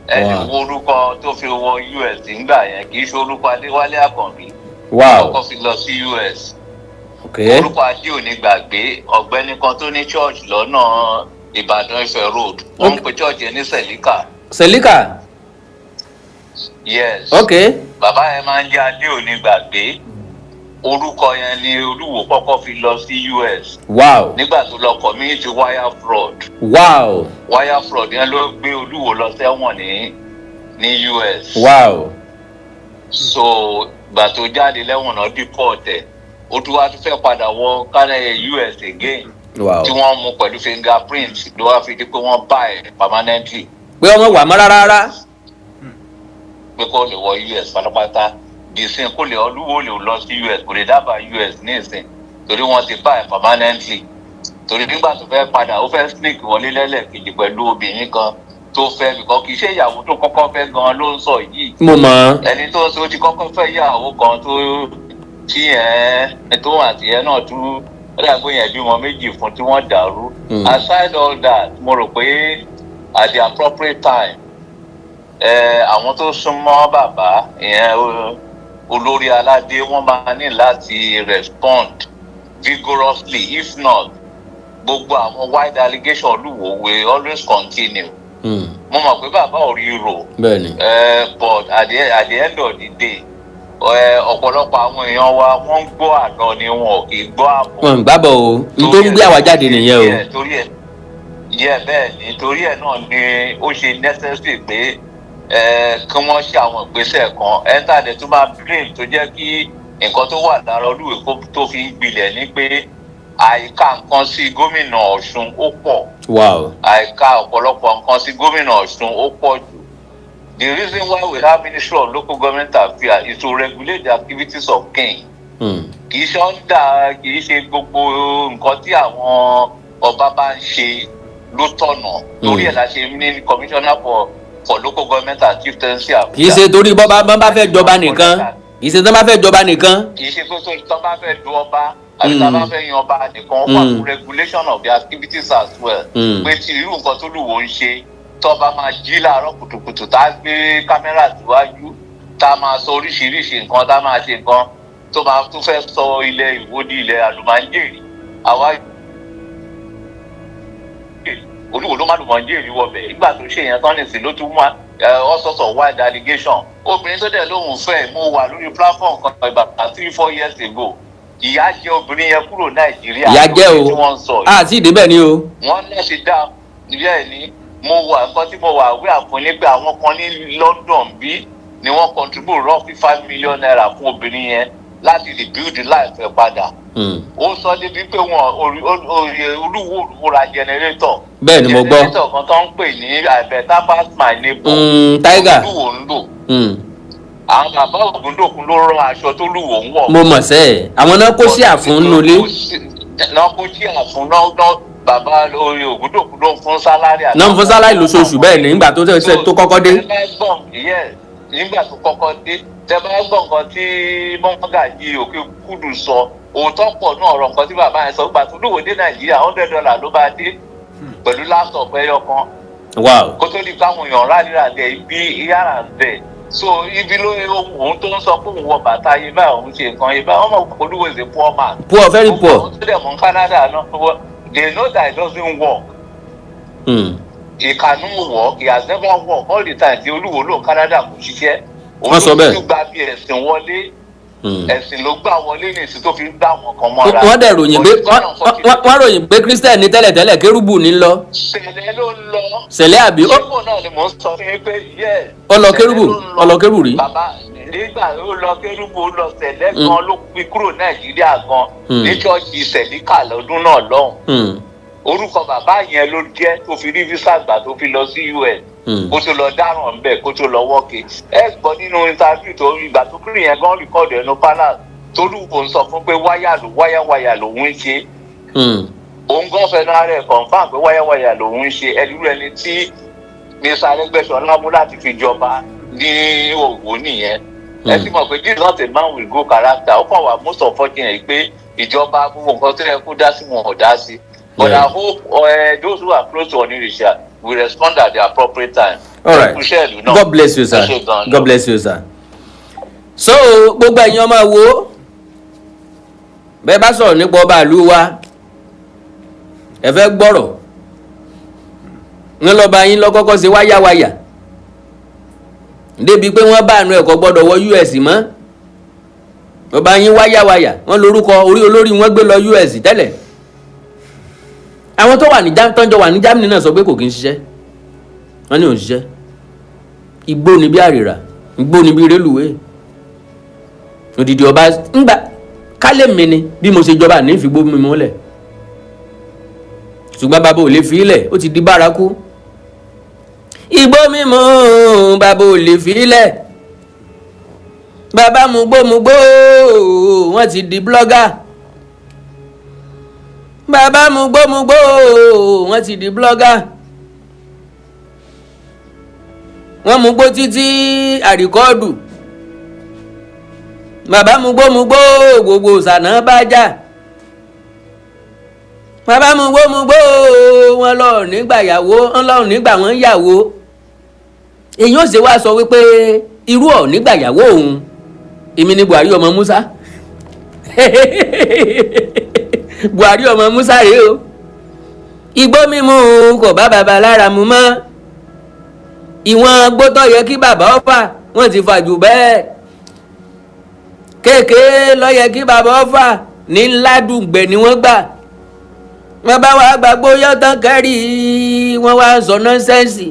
Ẹni wo orúkọ tó fi wọ US nígbà yẹn, kì í ṣe orúkọ Adéwálé Àkànbí kọ́kọ́ fi lọ sí US. Orúkọ Adé òní gbàgbé, ọ̀gbẹ́ni kan tó ní church lọ́nà Ìbàdàn Ifẹ̀ Road, wọ́n ń pe church yẹn ní Sẹ̀líkà. Sẹ̀líkà. Yes. Bàbá yẹn máa ń jẹ́ Adé òní gbàgbé. Orúkọ yẹn ni Olúwo kọ́kọ́ fi lọ sí US nígbà tó lọ commit wire fraud. Wire fraud yẹn ló gbé Olúwo lọ sẹ́wọ̀n ní US. So gbà tó jáde lẹ́wọ̀n náà, deport ẹ̀, ó tún wá tún fẹ́ padà wọ Canada, US again, tí wọ́n mú pẹ̀lú fingerprint, ló wá fi di pé wọ́n bá ẹ̀ permanently. Pé ọmọ wà mọ́ rárá rárá. Pé kó lè wọ US pátápátá dìsín, kó lè, Olúwo lè lọ sí US, kò lè dábàá US ní ìsìn torí wọ́n ti bá ẹ̀ permanently, torí nígbà tó fẹ́ padà, ó fẹ́ sneak wọlé lẹ́lẹ́kejì pẹ̀lú obìnrin kan tó fẹ́, bìkọ́ kì í ṣe ìyàwó tó kọ́kọ́ fẹ́ gan ló ń sọ yìí. Mo mọ̀. Ẹni tó ń sọ ti kọ́kọ́ fẹ́ yàwó kan tó tí ẹ tó àti ẹ náà tú, ó dàgbé yẹn bímọ méjì fún tí wọ́n dàrú. Aside all that, mo rò pé at the appropriate time, àwọn tó súnmọ́ bàbá ìyẹn olórí aládé, wọ́n máa ní láti respond vigorously. If not, gbogbo àwọn wide allegation Olúwo will always continue. Mo mọ̀ pé bàbá ò rí rò. But at the end of the day, ọ̀pọ̀lọpọ̀ àwọn èèyàn wa, wọ́n ń gbọ́ àlọ́ ni, wọn ò kì í gbọ́ àbọ̀. Wọn ń gbábọ̀ o, n tó ń gbé àwa jáde nìyẹn o. Yeah, torí ẹ yẹ bẹ́ẹ̀ ni, torí ẹ náà ni ó ṣe necessary pé kí wọ́n ṣe àwọn ìgbésẹ̀ kan. Ẹ́ńtàdé tó máa blame tó jẹ́ kí nǹkan tó wà lára Olúwo kó tó fi ń gbilẹ̀ ni pé àìka nǹkan sí gómìnà Ọ̀ṣun ó pọ̀. Àìka ọ̀pọ̀lọpọ̀ nǹkan sí gómìnà Ọ̀ṣun ó pọ̀ jù. The reason why we have Ministry of Local Government Affairs is to regulate the activities of king. Kì í ṣe ọ́ndà, kì í ṣe gbogbo nǹkan tí àwọn ọba bá ń ṣe ló tọ̀nà. Torí ẹ̀ la ṣe ní Commissioner for Local Government and Chieftaincy Affairs. Kì í ṣe torí bọ́ bá fẹ́ jọba nìkan, kì í ṣe tó bá fẹ́ jọba nìkan. Kì í ṣe pé tó bá fẹ́ du ọba àbí tá a bá fẹ́ yan ọba nìkan. Ó wà fún regulation of the activities as well. Pé tí irú nǹkan tó lùwọ̀ ń ṣe, tọ́ba máa jí láàárọ̀ kùtùkùtù, tá a gbé kámẹ́rà síwájú, tá a máa sọ oríṣiríṣi nǹkan, tá a máa ṣe nǹkan tó máa tún fẹ́ sọ ilẹ̀ Ìwó di ilẹ̀ àlùmáńjèrì, àwa Olúwo ló má lùmọ̀ńjèrì wọbẹ̀. Nígbà tó ṣe yẹn tán nìsín, ló tún mú all sorts of wild allegation. Obìnrin tó dẹ̀ lóhùn fẹ́, mo wà lórí platform kan about 3-4 years ago, ìyà jẹ obìnrin yẹn kúrò Nàìjíríà. Ìyà jẹ́ lórí tí o. wọ́n ń sọ yìí. Àti ìdíbẹ̀ ni o. Wọ́n náà ti dá bẹ́ẹ̀ ni. Mo wà, nǹkan tí mo wà wí àfún ni pé àwọn kan ní London bí ni wọ́n contribute roughly ₦5 million fún obìnrin yẹn láti rebuild life ẹ̀ padà. Ó sọ débi pé wọn Olúwo òrùwò ra generator. Bẹ́ẹ̀ ni mo gbọ́. Generator kan tó ń pè ní "I better pass my neighbor". Tiger. Olúwo ń lò. Àwọn bàbá Ògúndòkun ló rán aṣọ tó lúwo ń wọ̀. Mo mọ̀ sẹ́ ẹ̀, àwọn náà kó sí àfún nulẹ̀. Náà kó sí àfún náà, bàbá orí Ògúndòkun ló ń fún salary. Náà ń fún salary lóṣooṣù, bẹ́ẹ̀ ni, nígbà tó tó kọ́kọ́ dé. Yes. Nígbà tó kọ́kọ́ dé, tẹ bá gbọ́ nǹkan tí Mọ́gàjí Òkè Kúdù sọ, òótọ́ pọ̀ ní ọ̀rọ̀ nǹkan tí bàbá yẹn sọ. Gbà tó lówó dé Nàìjíríà, $100 ló bá dé pẹ̀lú laptop ẹyọ kan kó tó di káwọn èèyàn rálẹ̀ dẹ̀ ibi yàrá bẹ̀. So ibi ló òun tó ń sọ pé òun wọ bàtà yìí báyìí, òun ṣe nǹkan yìí báyìí, wọ́n mọ̀ pé Olúwo is a poor man. Poor, very poor. Àwọn tó dẹ̀ mọ̀ Canada náà, they know that it doesn't work. He cannot work. He has never worked. All the time tí Olúwo lò Canada, kò ṣiṣẹ́. Wọ́n sọ bẹ́ẹ̀. Òun ló gba bí ẹ̀sìn wọlé. Ẹ̀sìn ló gbà wọlé ní ìsìn tó fi ń gbà wọn kan mọ́ra. Wọ́n dẹ̀ ròyìn pé wọ́n ròyìn pé Christian ní tẹ́lẹ̀tẹ́lẹ̀, kérúbù ní lọ. Sẹ̀lẹ̀ ló ń lọ. Sẹ̀lẹ̀ àbí? Ṣé náà ni mò ń sọ fún yín pé yes. Ó lọ kérúbù, ó lọ kérúbù rí. Bàbá nígbà ó lọ kérúbù, ó lọ Sẹ̀lẹ̀ gan, ló fi kúrò Nàìjíríà gan ní ṣọ́ọ̀ṣì Sẹ̀líkà lọ́dún náà lọ́hùn. Orúkọ bàbá yẹn ló jẹ́ tó fi rí visa gbà tó fi lọ sí US, kó tó lọ dáràn ńbẹ, kó tó lọ wọ́ọ̀kì. Ẹ gbọ́ nínú interview tó ìgbà tó kúrò yẹn gan record ẹnu palace tólúwo ń sọ fún pé wáyà ló wáyà lòun ń ṣe. Òun gan fẹnu ara ẹ̀ confirm pé wáyàwáyà lòun ń ṣe. Ẹlúrú ẹni tí Mr. Arẹ́gbẹ́ṣọlá mú láti fi jọba ní Òwò nìyẹn. Ẹ sì mọ̀ pé this is not a man with good character. Ó kàn wá most unfortunate pé ìjọba, gbogbo nǹkan tó yẹ kó dá sí, wọn ò dá sí. But I hope those who are close to Onirisha will respond at the appropriate time. All right. God bless you, sir. God bless you, sir. So gbogbo ẹ̀yin ọmọ wo, bẹ́ẹ̀ bá sọ̀rọ̀ nípa ọba ìlú wa, ẹ fẹ́ gbọ́rọ̀ ń lọ́ba yín lọ́kọ́kọ́ ṣe wáyàwáyà débi pé wọ́n bá àánú ẹ̀kọ́ gbọ́dọ̀ wọ US mọ́. Ọba yín wáyàwáyà, wọ́n lórúkọ orí olórí wọn gbé lọ US tẹ́lẹ̀. Àwọn tó wà ní tọ́jọ́ wà ní Germany náà sọ pé kò kí ń ṣiṣẹ́. Wọ́n ní òun ṣiṣẹ́, igbó ni bí àrìrà, igbó ni bí rélùwé. Òdìdí ọba ńgbà kálẹ̀ mi ni bí mo ṣe jọba ní ìfìgbó mi mọ́lẹ̀, ṣùgbọ́n bàbá ò lè fi ilẹ̀, ó ti di bárakú. Igbó mímu, bàbá ò lè fi ilẹ̀. Bàbá mugbó mugbó, wọ́n ti di blogger. Bàbá mugbó mugbó, wọ́n ti di blogger. Wọ́n mugbó títí àríkọ́ọ̀dù. Bàbá mugbó mugbó, gbogbo sànà bá jà. Bàbá mugbó mugbó, wọn lọ nígbà yàwó, wọn lọ nígbà wọn yàwó. Èyí ó ṣe wá sọ wípé irú ọ̀ nígbà yàwó òun, èmi ni Buhari ọmọ Musa. Buhari ọmọ Musa rèé o. Igbó mímu kò bá bàbá lára mu mọ́. Ìwọ̀n gbótọ́ yẹ kí bàbá ó fà, wọ́n ti fà jù bẹ́ẹ̀. Kéèké ló yẹ kí bàbá ó fà, ní ńlá dùngbẹ̀ ni wọ́n gbà. Wọ́n bá wàá gbàgbó yọ̀tàn kẹ́rì, wọ́n wá sọ nonsense.